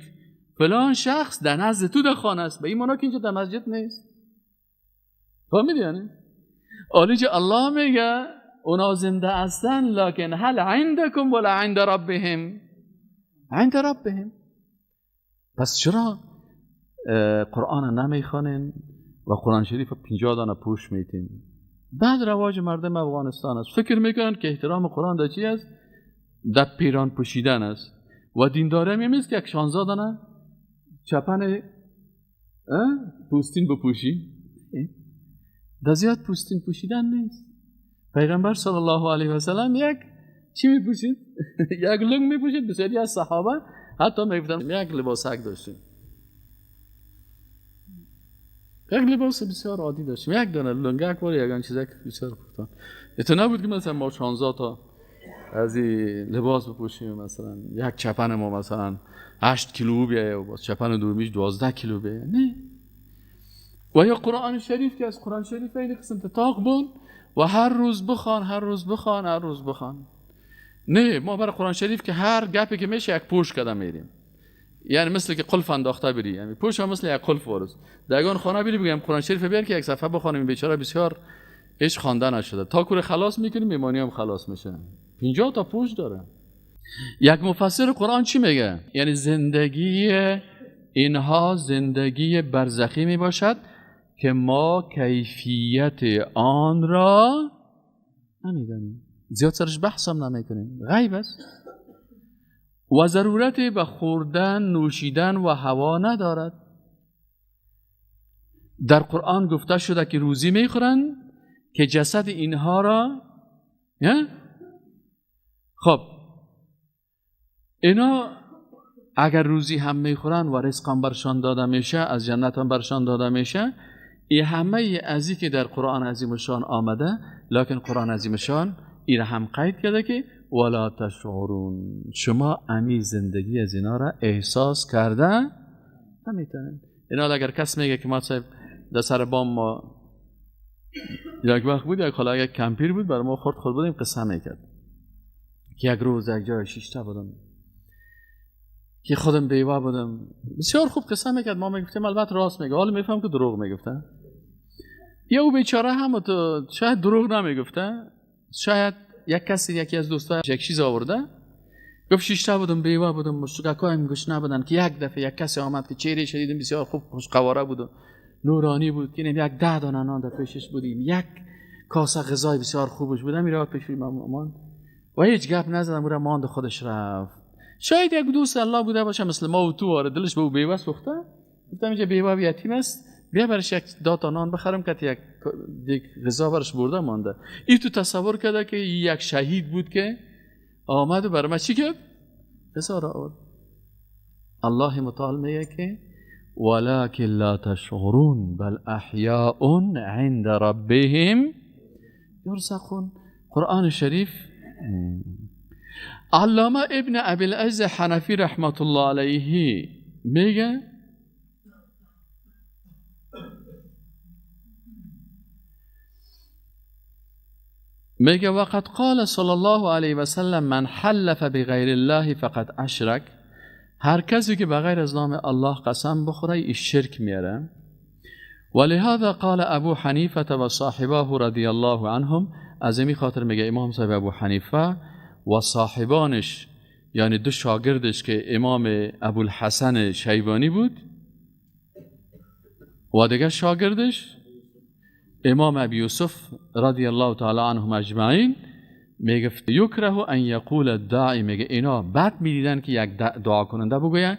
فلان شخص در نزد تو در خانه است، به این معنی که اینجا در مسجد نیست. فهمیدی یعنی؟ حالا که الله میگه اونا زنده هستن، لکن هل عندکم ولا عند ربهم؟ عند ربهم. پس چرا قرآن نمیخوانین و قرآن شریف 50 دانه پوش میتین؟ بعد رواج مردم افغانستان است، فکر میکنن که احترام قرآن در چی است؟ در پیران پوشیدن است. و دینداری هم است که یک 16 دانه چپن پوستین بپوشی. در زیاد پوستین پوشیدن نیست. پیغمبر صلی الله علیه و سلم یک چی میپوشید؟ یک لنگ میپوشید. بسیاری از صحابه حتی میگفتن یک لباسک داشتیم، یک لباس بسیار عادی داشتیم، یک دانه لنگک ولی یگان چیزک بسیار پختان. اتو نبود که مثلا ما 16 تا از این لباس بپوشیم، مثلا یک چپن ما مثلا 8 کیلو بیایه و باز چپن دومیش 12 کیلو بیایه. نه. و یا قرآن شریف که از قرآن شریف این قسم تاق بود و هر روز بخوان، هر روز بخوان، هر روز بخوان. نه، ما برای قرآن شریف که هر گپی که میشه یک پوش کردم میریم، یعنی مثل که قلف انداخته بری، یعنی پوش هم مثل یک قلف وارز دگان خانه بری بگم قرآن شریف بیار که یک صفحه بخوانیم، بیچاره بسیار هیچ خوانده نشده، تا کور خلاص میکنیم میمانی هم خلاص میشه. 50 تا پوش داره. یک مفسر قرآن چی میگه؟ یعنی زندگی اینها زندگی برزخی میباشد که ما کیفیت آن را نمیدانیم، زیاد سرش بحث هم نمیکنیم، غیب است و ضرورت به خوردن، نوشیدن و هوا ندارد. در قرآن گفته شده که روزی میخورن که جسد اینها را، خب اینا اگر روزی هم میخورن و رزق هم برشان داده میشه، از جنت هم برشان داده میشه، ای همه ازی که در قرآن عظیم شان آمده، لکن قرآن عظیم شان ای را هم قید کرده که ولا تشعرون، شما امی زندگی از اینا را احساس کرده نمیتونین. اینا اگر کس میگه که ما در سر بام ما یک وقت بود، یک حالا یک کمپیر بود برای ما خورد خورد بودیم قصه میکرد که یک روز یک جای شیشته بودم که خودم بیوه بودم، بسیار خوب قصه میکرد، ما میگفتیم البته راست میگه، حالا میفهم که دروغ میگفته. یا او بیچاره هم تو شاید دروغ نمیگفته، شاید یک کسی یکی از دوستای یک چیز آورده، گفت شیشته بودم بیوه بودم مشتکایم گوش نبودن که یک دفعه یک کسی آمد که چهره شدیدم بسیار خوب خوشقواره بود و نورانی بود که یک 10 دانه نان در پیشش بودیم، یک کاسه غذای بسیار خوبش بود، میرفت پیش مامان و هیچ گپ نزدم، او را ماند خودش رفت. شاید یک دوست الله بوده باشه مثل ما و تو، آره دلش به او بیوه سوخته، گفتم اینجا بیوه یتیم است، بیا برش یک 10 تا نان بخرم که یک غذا برش برده مانده. این تو تصور کرده که یک شهید بود که آمد و برای ما چی کرد؟ غذا را آورد. الله متعال میگه که ولكن لا تشعرون بل احیاء عند ربهم یرزقون. قرآن شریف علامه ابن ابی العز حنفی رحمت الله علیه میگه وقد قال صلی الله علیه و سلم من حلف بغیر الله فقد اشرک. هر کسی که بغیر از نام الله قسم بخوره این شرک میاره. ولهذا قال ابو حنیفه و صاحباه رضی الله عنهم، از این خاطر میگه امام صاحب ابو حنیفه و صاحبانش، یعنی دو شاگردش که امام ابوالحسن شیبانی بود و دیگر شاگردش امام ابی یوسف رضی الله تعالی عنهم اجمعین میگه یکره ان یقول الداعی، میگه اینا بد میدیدن که یک دعا کننده بگوید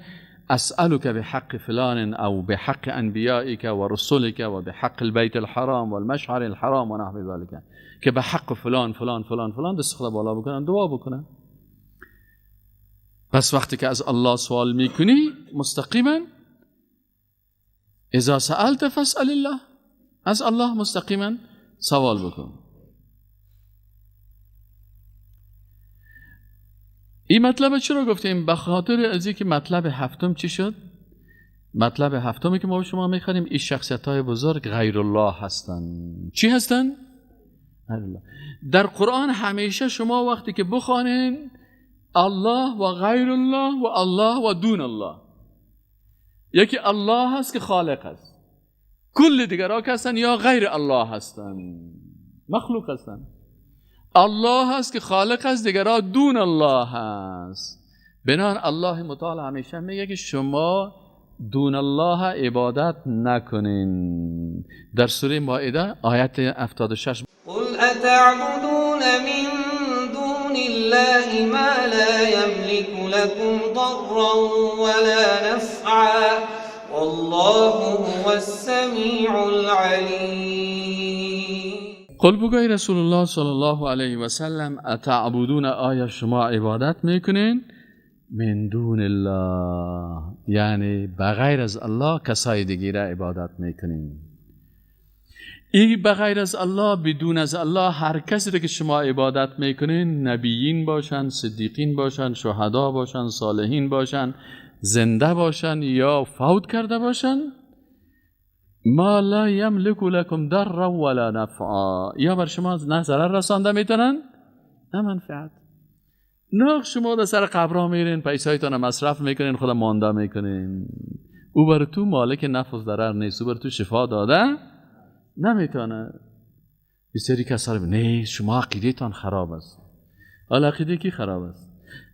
اسألك بحق فلان او بحق انبیائک و رسولک و بحق البیت الحرام والمشعر الحرام و نحو ذلك، که به حق فلان فلان فلان فلان دست خدا بالا بکنن دعا بکنن. پس وقتی که از الله سوال میکنی مستقیما، اذا سألت فاسأل الله، از الله مستقیما سوال بکن. این مطلب چرا گفتیم؟ به خاطر از اینکه مطلب هفتم چی شد؟ مطلب هفتمی که ما شما میخوانیم، این شخصیت های بزرگ غیر الله هستن. چی هستن؟ غیر الله. در قرآن همیشه شما وقتی که بخوانین الله و غیر الله و الله و دون الله، یکی الله هست که خالق هست، کل دیگرها که هستن یا غیر الله هستن، مخلوق هستن. الله هست که خالق هست، دیگرها دون الله هست. بنابراین الله متعال همیشه میگه که شما دون الله عبادت نکنین. در سوره مائده آیت 76، قل اتعبدون من دون الله ما لا يملك لكم ضرا ولا نفعا والله هو السمیع العلیم. قل بگوی رسول الله صلی الله علیه و سلم اتعبدون، آیا شما عبادت میکنین؟ من دون الله، یعنی بغیر از الله کسای دیگه را عبادت میکنین. ای بغیر از الله، بدون از الله، هر کسی را که شما عبادت میکنین، نبیین باشن، صدیقین باشن، شهدا باشن، صالحین باشن، زنده باشن یا فوت کرده باشن، ما لا یملک لکم ضرا ولا نفعا، یا بر شما نه ضرر رسانده میتونن نه منفعت. نه شما در سر قبرها میرین، پیسایتان مصرف میکنین، خدا مانده میکنین، او بر تو مالک نفع و ضرر نیست، او بر تو شفا داده نمیتونه. بسیاری کسا نه شما عقیده تان خراب است. حالا عقیده کی خراب است؟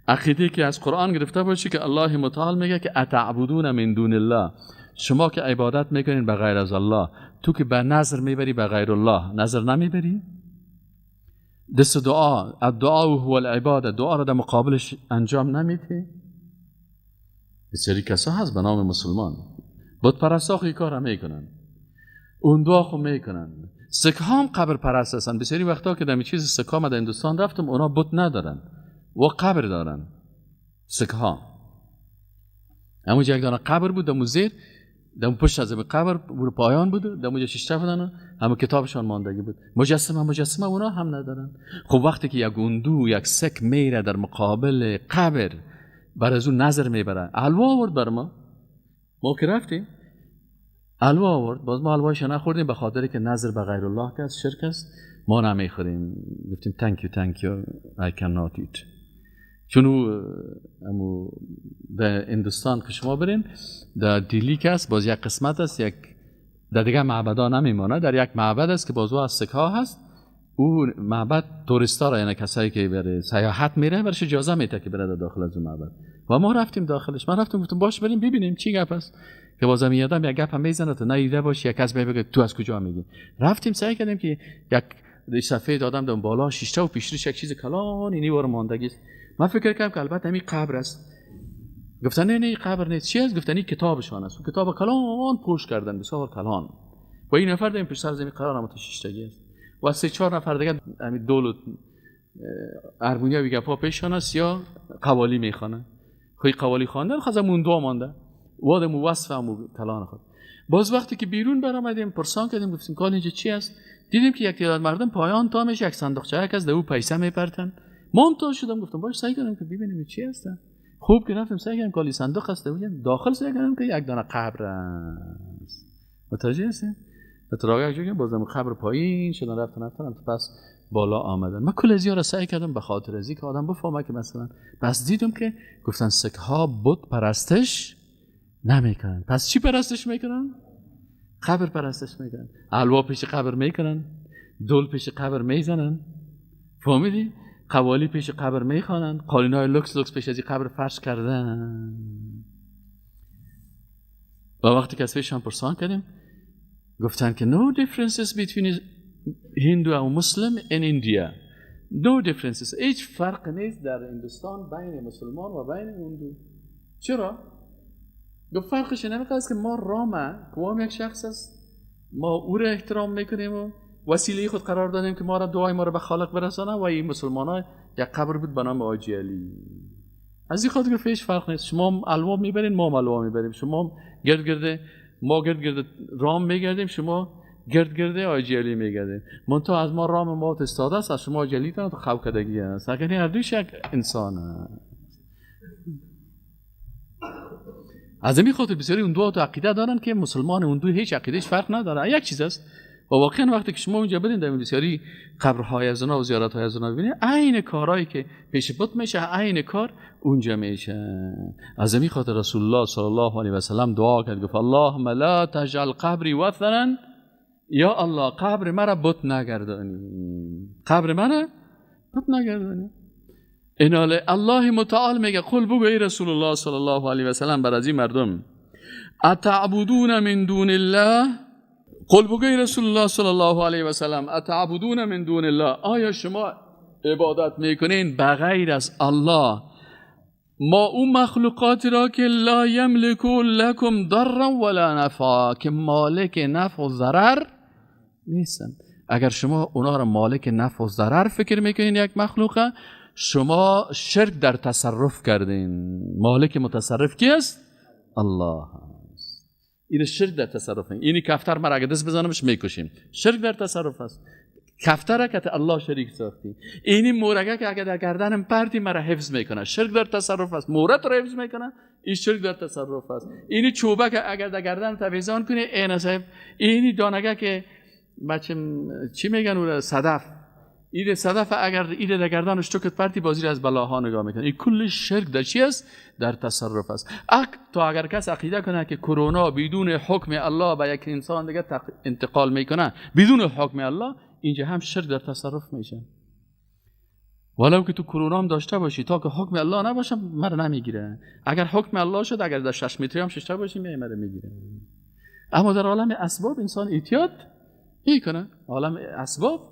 عقیده که از قرآن گرفته باشه که الله متعال میگه که اتعبدون من دون الله، شما که عبادت میکنین به غیر از الله، تو که به نظر میبری به غیر الله نظر نمیبری؟ دست دعا، الدعا هو العباده، دعا را در مقابلش انجام نمیدی؟ بسیاری کسا هست به نام مسلمان بت پرستا خو کار میکنن، اون دعا خو میکنن. سکه هم قبر پرست هستن. بسیاری وقتا که در چیز سکه ها در هندوستان رفتم، اونا بت ندارن و قبر دارن. سکه ها همونجا یک دانه قبر بود، دمو زیر دمو پشت از قبر برو پایان بود، دمو شش بودن، همه کتابشان ماندگی بود، مجسمه اونا هم ندارن. خب وقتی که یک گندو یک سک میره در مقابل قبر بر از اون نظر میبره، حلوا آورد بر ما، ما که رفتیم حلوا آورد، باز ما حلوایش نخوردیم به خاطر که نظر به غیر الله که است، شرک است، ما نمیخوریم. گفتیم thank you thank you I cannot eat. چون او در هندوستان که شما برین در دیلی که است، باز یک قسمت است، یک در دیگه معبدا نمیمانه، در یک معبد است که باز او از سکه ها هست. او معبد توریستا را، یعنی کسایی که بره سیاحت میره، برش اجازه میده که بره داخل از اون معبد. و ما رفتیم داخلش، من رفتم گفتم باش بریم ببینیم چی گپ است، که بازم یادم یک گپ هم میزنه تو نیده باش، یک کس بگه تو از کجا میگی. رفتیم سعی کردیم که یک صفحه دادم دم بالا شیشته و پیشریش یک چیز کلان اینی وار ماندگی است. من فکر کردم که البته همین قبر است. گفتن نه نه قبر نیست. چی است؟ گفتن این کتابشان است. کتاب کلان پوش کردن، بسیار کلان. و این نفر دیم پشت سر زمین قرار هم شیشتگی است. و سه چهار نفر دیگه همین دول ارمونیا گپا پیشان است یا قوالی میخوانه. خی قوالی خواندن خواستم اون دو مانده. وادم وصف هم کلان خود. باز وقتی که بیرون برآمدیم پرسان کردیم، گفتیم کال اینجا چی است؟ دیدیم که یک تعداد مردم پایان تامش یک صندوقچه یک از دو پیسه میپرتن. ما هم تا شدم گفتم باش سعی کنیم که ببینیم چی هستن. خوب که رفتیم سعی کردیم کالی صندوق هست، داخل سعی کردیم که یک دانه قبر است. متوجه هستین؟ اتراقه یک بازم قبر پایین شدن، رفتن پس بالا آمدن. من کل از را سعی کردم به خاطر از اینکه آدم بفهمه که مثلا پس دیدم که گفتن سکه ها بت پرستش نمیکنن. پس چی پرستش میکنن؟ قبر پرستش میکنن. حلوا پیش قبر میکنن، دول پیش قبر میزنن، فهمیدی؟ قوالی پیش قبر میخوانن، قالینای لوکس لوکس پیش از این قبر فرش کردن. و وقتی که از پیشان پرسان کردیم گفتن که no differences between Hindu and Muslim in India. No differences. هیچ فرق نیست در هندوستان بین مسلمان و بین هندو. چرا؟ گفت فرقش اینه است که ما رامه که یک شخص است، ما او را احترام میکنیم و وسیله خود قرار دادیم که ما را دعای ما را به خالق برسانه، و این مسلمان ها یک قبر بود به نام حاجی علی. از این خاطر گفت هیچ فرق نیست، شما الوا میبرین ما الوا میبریم، شما گرد گرده ما گرد گرد رام میگردیم، شما گرد گرده حاجی علی میگردیم. منتها از ما رام ما استاده است، از شما حاجی علی تو خوکدگی است. اگر هر دویش یک انسان است. از این خاطر بسیاری اون دو تا عقیده دارن که مسلمان اون دو هیچ عقیدهش فرق نداره، یک چیز است. و واقعا وقتی که شما اونجا برین در بسیاری قبرهای از اونا و زیارت‌های از اونا ببینید، عین کارهایی که پیش بت میشه عین کار اونجا میشه. از این خاطر رسول الله صلی الله علیه و سلم دعا کرد، گفت اللهم لا تجعل قبری وثنا، یا الله قبر مرا بت نگردانی، قبر مرا بت نگردانی. ایناله الله متعال میگه قل بگو ای رسول الله صلی الله علیه و سلم بر از این مردم، اتعبدون من دون الله، قل بگو ای رسول الله صلی الله علیه و سلم اتعبدون من دون الله، آیا شما عبادت میکنین بغیر از الله ما اون مخلوقاتی را که لا یملکو لکم ضرا ولا نفعا، که مالک نفع و ضرر نیستن. اگر شما اونا را مالک نفع و ضرر فکر میکنین یک مخلوقه، شما شرک در تصرف کردین. مالک متصرف کی است؟ الله است. این شرک در تصرف. اینی کفتر مرا اگه دست بزنمش میکشیم، شرک در تصرف است. کفتر که الله شریک ساختی. اینی مورگه که اگه در گردنم پرتی مرا حفظ میکنه، شرک در تصرف است. مورت رو حفظ میکنه، این شرک در تصرف است. اینی چوبه که اگر در گردن تویزان کنی این صاحب، اینی دانگه که بچه چی میگن اون صدف، این صدف اگر ایده در گردنش چکت پرتی بازی از بلاها نگاه میکنه. این کل شرک در چی است؟ در تصرف است. تا اگر کس عقیده کنه که کرونا بدون حکم الله به یک انسان دیگه انتقال میکنه بدون حکم الله، اینجا هم شرک در تصرف میشه. ولو که تو کرونا هم داشته باشی، تا که حکم الله نباشه مرا نمیگیره. اگر حکم الله شد، اگر در 6 متری هم ششته باشی می مرا میگیره. اما در عالم اسباب انسان احتیاط میکنه، عالم اسباب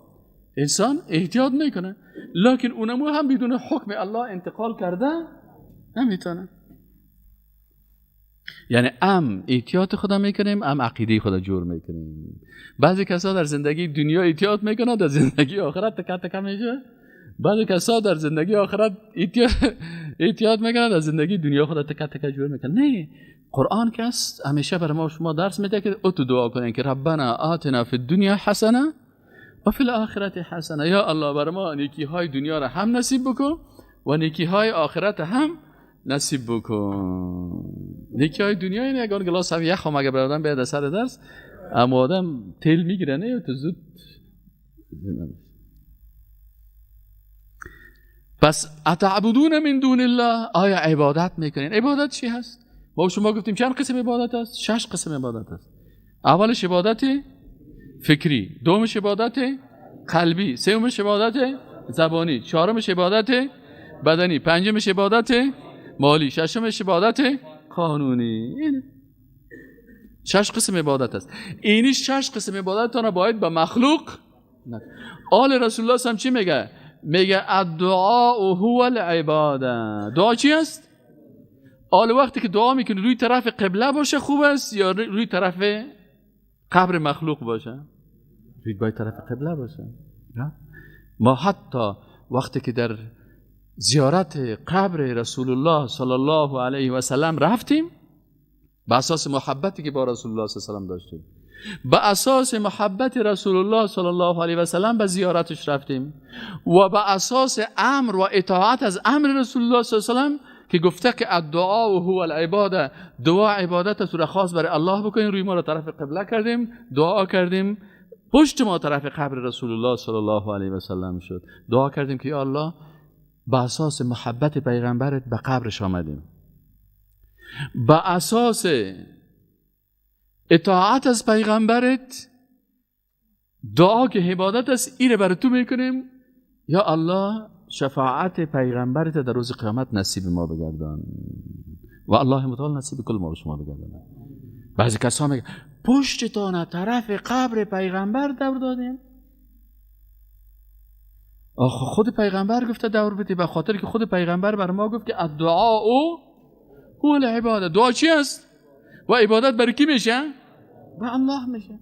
انسان احتیاط میکنه، لکن اونمو هم بدون حکم الله انتقال کرده نمیتونه. یعنی ام احتیاط خدا میکنیم، ام عقیده خدا جور میکنیم. بعضی کسا در زندگی دنیا احتیاط میکنه، در زندگی آخرت تکه تکه میشه. بعضی کسا در زندگی آخرت احتیاط میکنه، در زندگی دنیا خدا تکه تکه جور میکنه. نه، قرآن که است همیشه برای ما شما درس میده که او تو دعا کنین که ربنا آتنا فی الدنیا حسنه و فی الاخرت حسنه، یا الله بر ما نیکی های دنیا را هم نصیب بکن و نیکی های آخرت هم نصیب بکن. نیکی های دنیا اینه اگر گلاس هم یخ هم اگر برادم بیاد سر درس، اما آدم تیل میگیره نه تو زود. پس اتعبدون من دون الله، آیا عبادت میکنین؟ عبادت چی هست؟ ما شما گفتیم چند قسم عبادت هست؟ 6 قسم عبادت هست. اولش عبادت فکری، دومش عبادت قلبی، سومش عبادت زبانی، چهارمش عبادت بدنی، پنجمش عبادت مالی، ششمش عبادت قانونی. این 6 قسم عبادت است. اینی 6 قسم عبادت را باید به مخلوق نه. آل رسول الله هم چی میگه؟ میگه الدعاء هو العباده. دعا چی است؟ آل وقتی که دعا میکنی روی طرف قبله باشه خوب است یا روی طرف قبر مخلوق باشه؟ روی باید طرف قبله باشه. ما حتی وقتی که در زیارت قبر رسول الله صلی الله علیه و سلم رفتیم، به اساس محبتی که با رسول الله صلی الله علیه و سلم داشتیم، به اساس محبت رسول الله صلی الله علیه و سلم به زیارتش رفتیم و به اساس امر و اطاعت از امر رسول الله صلی الله علیه و سلم که گفته که الدعاء هو العباده، دعا عبادت است، را خاص برای الله بکنیم، روی ما را طرف قبله کردیم، دعا کردیم، پشت ما طرف قبر رسول الله صلی الله علیه و سلم شد، دعا کردیم که یا الله به اساس محبت پیغمبرت به قبرش آمدیم، به اساس اطاعت از پیغمبرت دعا که عبادت است ایره برای تو میکنیم، یا الله شفاعت پیغمبرت در روز قیامت نصیب ما بگردان و الله متعال نصیب کل ما و شما بگردان. بعضی کسا میگن پشتتان طرف قبر پیغمبر دور دادین؟ آخه خود پیغمبر گفته دور بدی، به خاطر که خود پیغمبر بر ما گفت که الدعاء هو العباده. دعا چی است؟ و عبادت برای کی میشه؟ به الله میشه.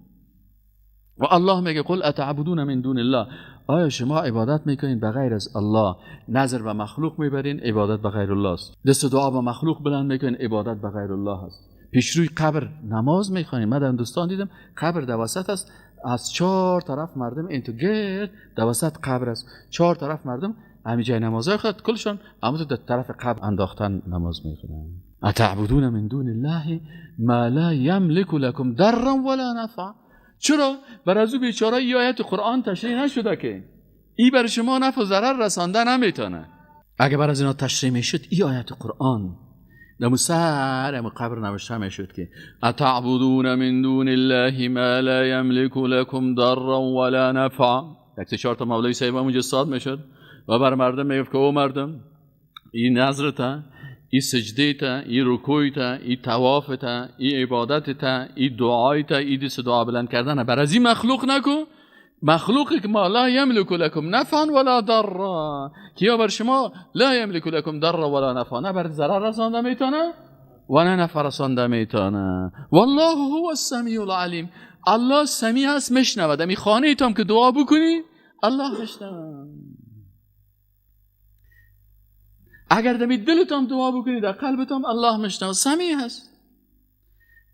و الله میگه قل اتعبدون من دون الله، آیا شما عبادت میکنین به غیر از الله؟ نظر به مخلوق میبرین، عبادت به غیر الله است. دست دعا به مخلوق بلند میکنین، عبادت به غیر الله است. پیش روی قبر نماز میخوانیم. من در دوستان دیدم قبر در وسط است، از چهار طرف مردم اینتو گرد در وسط قبر است، چهار طرف مردم همین جای نمازهای خود کلشان همون در طرف قبر انداختن نماز میخونن. اتعبدون من دون الله ما لا یملک لکم ضرا ولا نفعا. چرا؟ بر از او بیچاره ای آیت قرآن تشریح نشده که ای بر شما نفع و ضرر رسانده نمیتونه. اگه بر از اینا تشریح میشد ای آیت قرآن در سر ام قبر نوشته میشد که اتعبدون من دون الله ما لا یملک لکم ضرا ولا نفعا. یک چهار تا مولوی صاحب اونجا صاد میشد و بر مردم میگفت که او مردم، این نظرته، این سجده تا، این رکوع تا، این طواف تا، این عبادت تا، این دعای تا، این دست دعا بلند کردن بر از این مخلوق نکو، مخلوقی که ما لا یملک لکم نفعا ولا ضرا، که یا بر شما لا یملک لکم ضرا ولا نفعا، نه بر ضرر رسانده میتونه و نه نفع رسانده میتونه. والله هو السمیع العلیم. الله سمیع هست، میشنود. امی خانه تام که دعا بکنی الله میشنود. اگر دمی دلتام دعا بکنی در قلبتام الله میشنود، سمیع هست.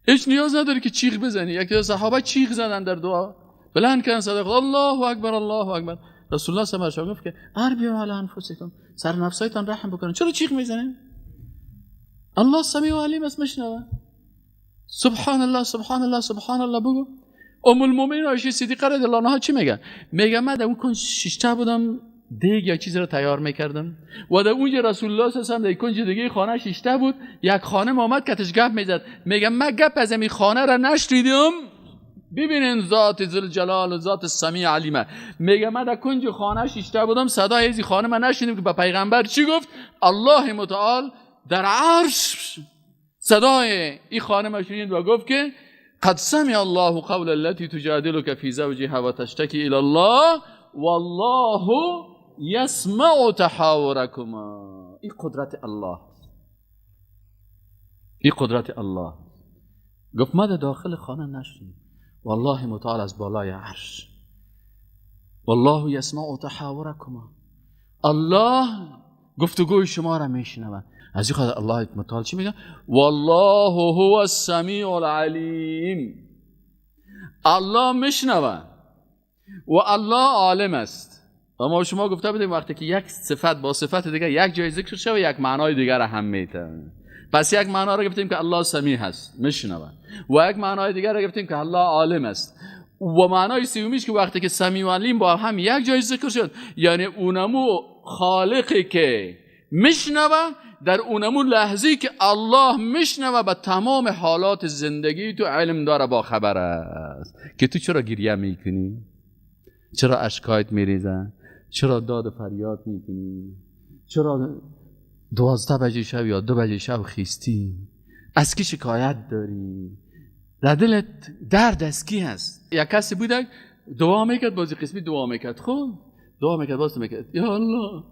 هیچ نیاز نداری که چیغ بزنی. یکی از صحابه چیغ زدن در دعا، بلند کردن صدق الله اکبر الله اکبر. رسول الله صلی الله علیه و آله گفت که اربیوا علی انفسکم، سر نفسایتان رحم بکنین. چرا چیغ میزنین؟ الله سمیع و علیم است، میشنوه. سبحان الله سبحان الله سبحان الله بگو. ام المؤمنین عایشه صدیقه رضی الله عنها چی میگه؟ میگه من در اون کنج شیشته بودم، دیگ یا چیزی رو تیار میکردم و در اونجا رسول الله صلی الله علیه و آله در کنج دیگه خانه شیشته بود، یک خانم آمد کتش گپ میزد. میگه من گپ از این خانه را نشنیدم. ببینین ذات ذوالجلال و ذات سمیع علیمه. میگه من در کنج خانه شیشته بودم، صدای از خانه من نشنیدم که به پیغمبر چی گفت. الله متعال در عرش صدای این خانم شنید و گفت که قد سمع الله قول التي تجادلك في زوجها وتشتكي الى الله والله یسمع تحاورکما. این قدرت الله، این قدرت الله. گفت ما در داخل خانه نشنید، والله متعال از بالای عرش، والله یسمع تحاورکما، الله گفتگوی شما را میشنود. از این خاطر الله متعال چی میگه؟ والله هو السمیع العلیم. الله میشنود و الله عالم است. و ما شما گفته بودیم وقتی که یک صفت با صفت دیگه یک جای ذکر شود یک معنای دیگر هم میته. پس یک معنا را گفتیم که الله سمیع هست، میشنود، و یک معنای دیگر را گفتیم که الله عالم است. و معنای سومیش که وقتی که سمیع و علیم با هم یک جای ذکر شد، یعنی اونمو خالقی که میشنوه در اونمو لحظه‌ای که الله میشنوه به تمام حالات زندگی تو علم داره، با خبر است که تو چرا گریه میکنی، چرا اشکایت میریزن، چرا داد فریاد میکنی، چرا 12 بجه شب یا 2 بجه شب خیستی، از کی شکایت داری، در دلت درد از کی هست. یک کسی بوده دعا میکرد، بازی قسمی دعا میکرد، خب دعا میکرد، باز میکرد یا الله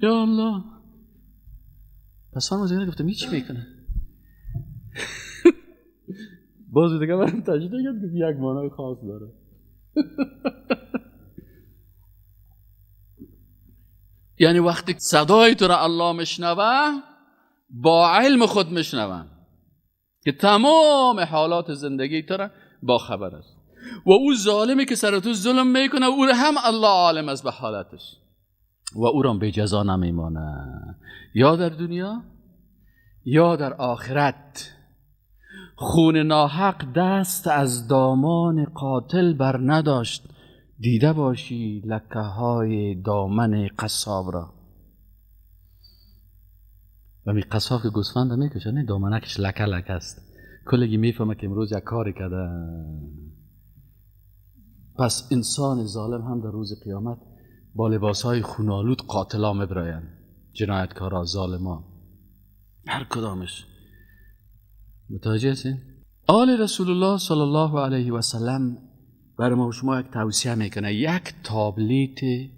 یا الله. پس آن موزیگه گفتم هیچ میکنه. باز دیگه من تجدید کرد که یک معنای خاص داره. یعنی وقتی صدای تو را الله میشنوه، با علم خود میشنوه که تمام حالات زندگی تو را با خبر است. و او ظالمی که سر تو ظلم میکنه او را هم الله عالم است به حالتش و او را به جزا نمیمانه، یا در دنیا یا در آخرت. خون ناحق دست از دامان قاتل بر نداشت، دیده باشی لکه های دامن قصاب را. و می قصاب که گوسفند میکشه، نه دامنکش لکه لکه است، کلگی میفهمه که امروز یک کاری کرده. پس انسان ظالم هم در روز قیامت با لباسهای خونالود قاتلا میبراین، جنایتکارا، ظالما، هر کدامش. متوجه هستین؟ آل رسول الله صلی الله علیه و سلم برای ما و شما یک توصیه میکنه، یک تابلیت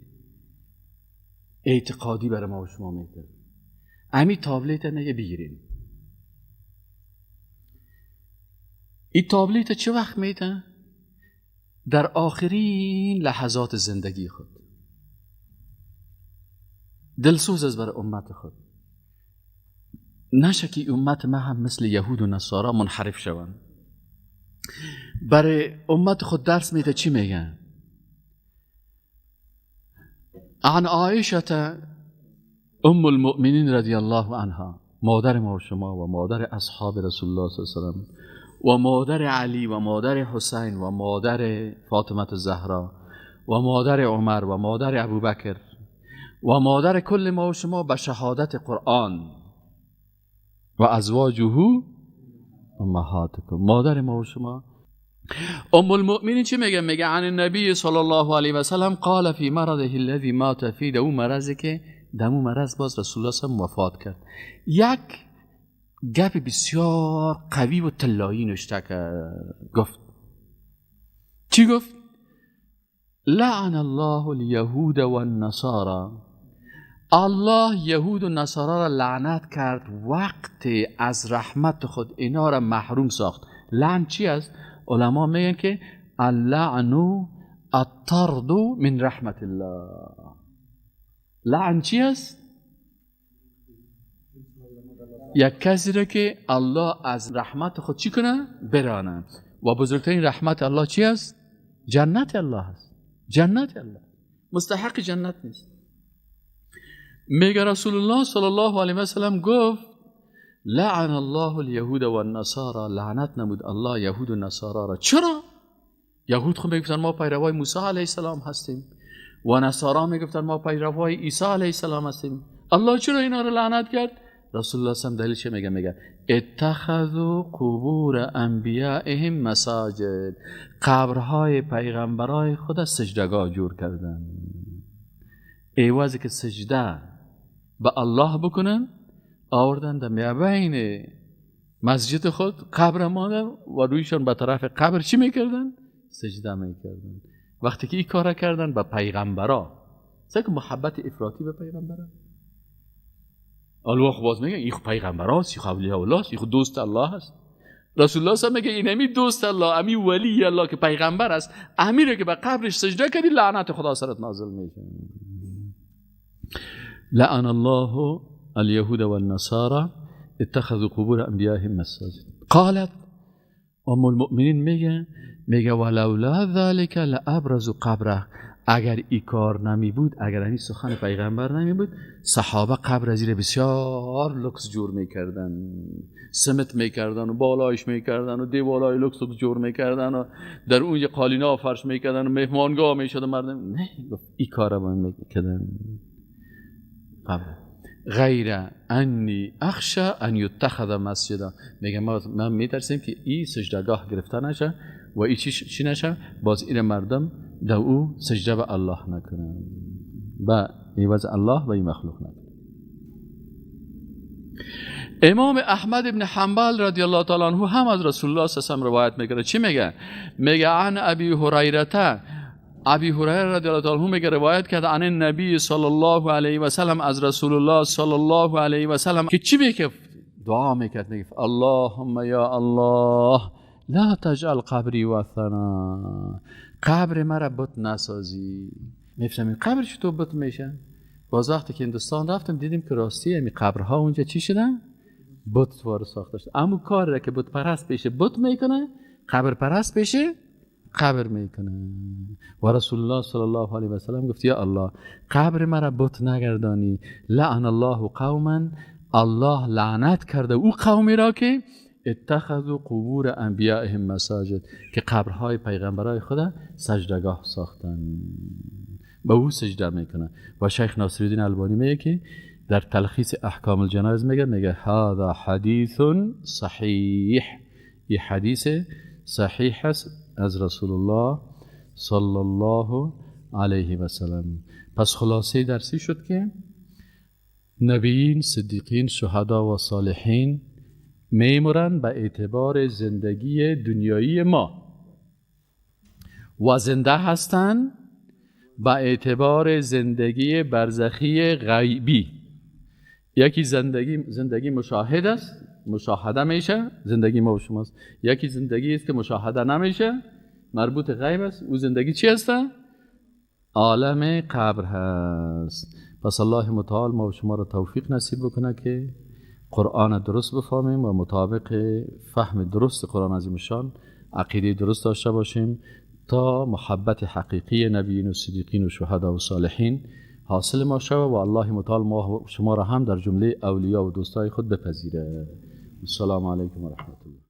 اعتقادی برای ما و شما میکنه. امی تابلیت میگه بگیریم. این تابلیت چه وقت میده؟ در آخرین لحظات زندگی خود. دلسوز از برای امت خود. نشه که امت ما هم مثل یهود و نصارا منحرف شوند. برای امت خود درس میده. چی میگن؟ عن عایشه ام المؤمنین رضی الله عنها، مادر ما و شما و مادر اصحاب رسول الله صلی الله علیه و سلم و مادر علی و مادر حسین و مادر فاطمه زهرا و مادر عمر و مادر ابوبکر و مادر کل ما و شما به شهادت قرآن و ازواجه امهاتکم، مادر ما و شما ام المؤمنین چی میگه؟ میگه عن النبی صلی الله علیه و سلم قال فی مرضه الذی مات فیه، دو مرضی که دمو مرض باز رسول الله صلی وفات کرد، یک گپ بسیار قوی و طلایی نوشته کرد. گفت چی گفت؟ لعن الله اليهود والنصارى، الله یهود و نصارا را لعنت کرد وقت از رحمت خود اینا را محروم ساخت. لعن چی است؟ علما میگن که اللعن الطرد من رحمت الله. لعن چی است؟ یک کسی را که الله از رحمت خود چی کنه؟ برانه. و بزرگترین رحمت الله چی است؟ جنت الله است. جنت الله، مستحق جنت نیست. میگه رسول الله صلی الله علیه و سلم گفت لعن الله اليهود والنصارى، لعنت نمود الله یهود و نصارا را. چرا؟ یهود خود میگفتن ما پیروای موسی علیه السلام هستیم و نصارا میگفتن ما پیروای عیسی علیه السلام هستیم. الله چرا اینا را لعنت کرد؟ رسول الله صلی الله علیه و سلم دلیلش میگه؟ میگه اتخذوا قبور انبیائهم مساجد، قبرهای پیغمبرای خود سجدگاه جور کردن. ایوازی که سجده به الله بکنن آوردن در میابین مسجد خود قبر ماندن و رویشان به طرف قبر چی میکردن؟ سجده میکردن. وقتی که این کار کردن به پیغمبرا، سه که محبت افراطی به پیغمبرا، الله باز میگه این پیغمبراست، این اولیاء الله است، این دوست الله است. رسول الله صلی میگه این امی دوست الله، امی ولی الله که پیغمبر است، امیره که به قبرش سجده کردی لعنت خدا سرت نازل میشه. لعن الله اليهود والنصارى اتخذوا قبور انبیائهم مساجد. قالت ام المؤمنین میگه ولولا ذلك لابرزوا قبره، اگر ای کار نمی بود، اگر این سخن پیغمبر نمی بود، صحابه قبر زیر بسیار لکس جور میکردن، سمت میکردن و بالایش میکردن و دیوالای لکس جور میکردن و در اونجا قالینا فرش میکردن و مهمانگاه میشد مردم. نه، گفت ای کار رو میکردن قبر. غیر انی اخشى ان یتخذ مسجدا، میگه ما میترسیم که این سجدگاه گرفته نشه و این چی نشه، باز این مردم در او سجده به الله نکنن، به عوض الله و این مخلوق نکنن. امام احمد ابن حنبل رضی الله تعالی عنه هم از رسول الله صلی الله علیه و روایت میکنه. چی میگه؟ میگه عن ابی هریره، ابی هریره رضی الله تعالی عنه میگه روایت کرد عن النبی صلی الله علیه و سلم، از رسول الله صلی الله علیه و سلم که چی میگه؟ دعا میکرد، میگه اللهم یا الله لا تجعل قبری وثنا، قبر مرا بت نسازی. میفهمیم قبر چطور بت میشه؟ باز وقتی که هندوستان رفتم دیدیم که راستی امی قبرها اونجا چی شدن؟ بت وار ساخته شد. اما کار را که بت پرست بشه بت میکنه، قبر پرست بشه قبر میکنه. و رسول الله صلی الله علیه و سلم گفت یا الله قبر مرا بت نگردانی. لعن الله قوما، الله لعنت کرده او قومی را که اتخذوا قبور انبیائهم مساجد، که قبرهای پیغمبرای خدا سجدگاه ساختن، به او سجده میکنن. و شیخ ناصرالدین البانی میگه که در تلخیص احکام الجنایز میگه هذا حدیث صحیح، این حدیث صحیح است از رسول الله صلی الله علیه و سلم. پس خلاصه درسی شد که نبیین، صدیقین، شهدا و صالحین میمرن به اعتبار زندگی دنیایی ما و زنده هستند به اعتبار زندگی برزخی غیبی. یکی زندگی مشاهد است، مشاهده میشه، زندگی ما و شماست. یکی زندگی است که مشاهده نمیشه، مربوط غیب است. او زندگی چی است؟ عالم قبر هست. پس الله متعال ما و شما را توفیق نصیب بکنه که قرآن درست بفهمیم و مطابق فهم درست قرآن عظیم شان عقیده درست داشته باشیم تا محبت حقیقی نبیین و صدیقین و شهدا و صالحین حاصل ما شود و الله متعال ما شما را هم در جمله اولیا و دوستای خود بپذیره. السلام علیکم و رحمت الله.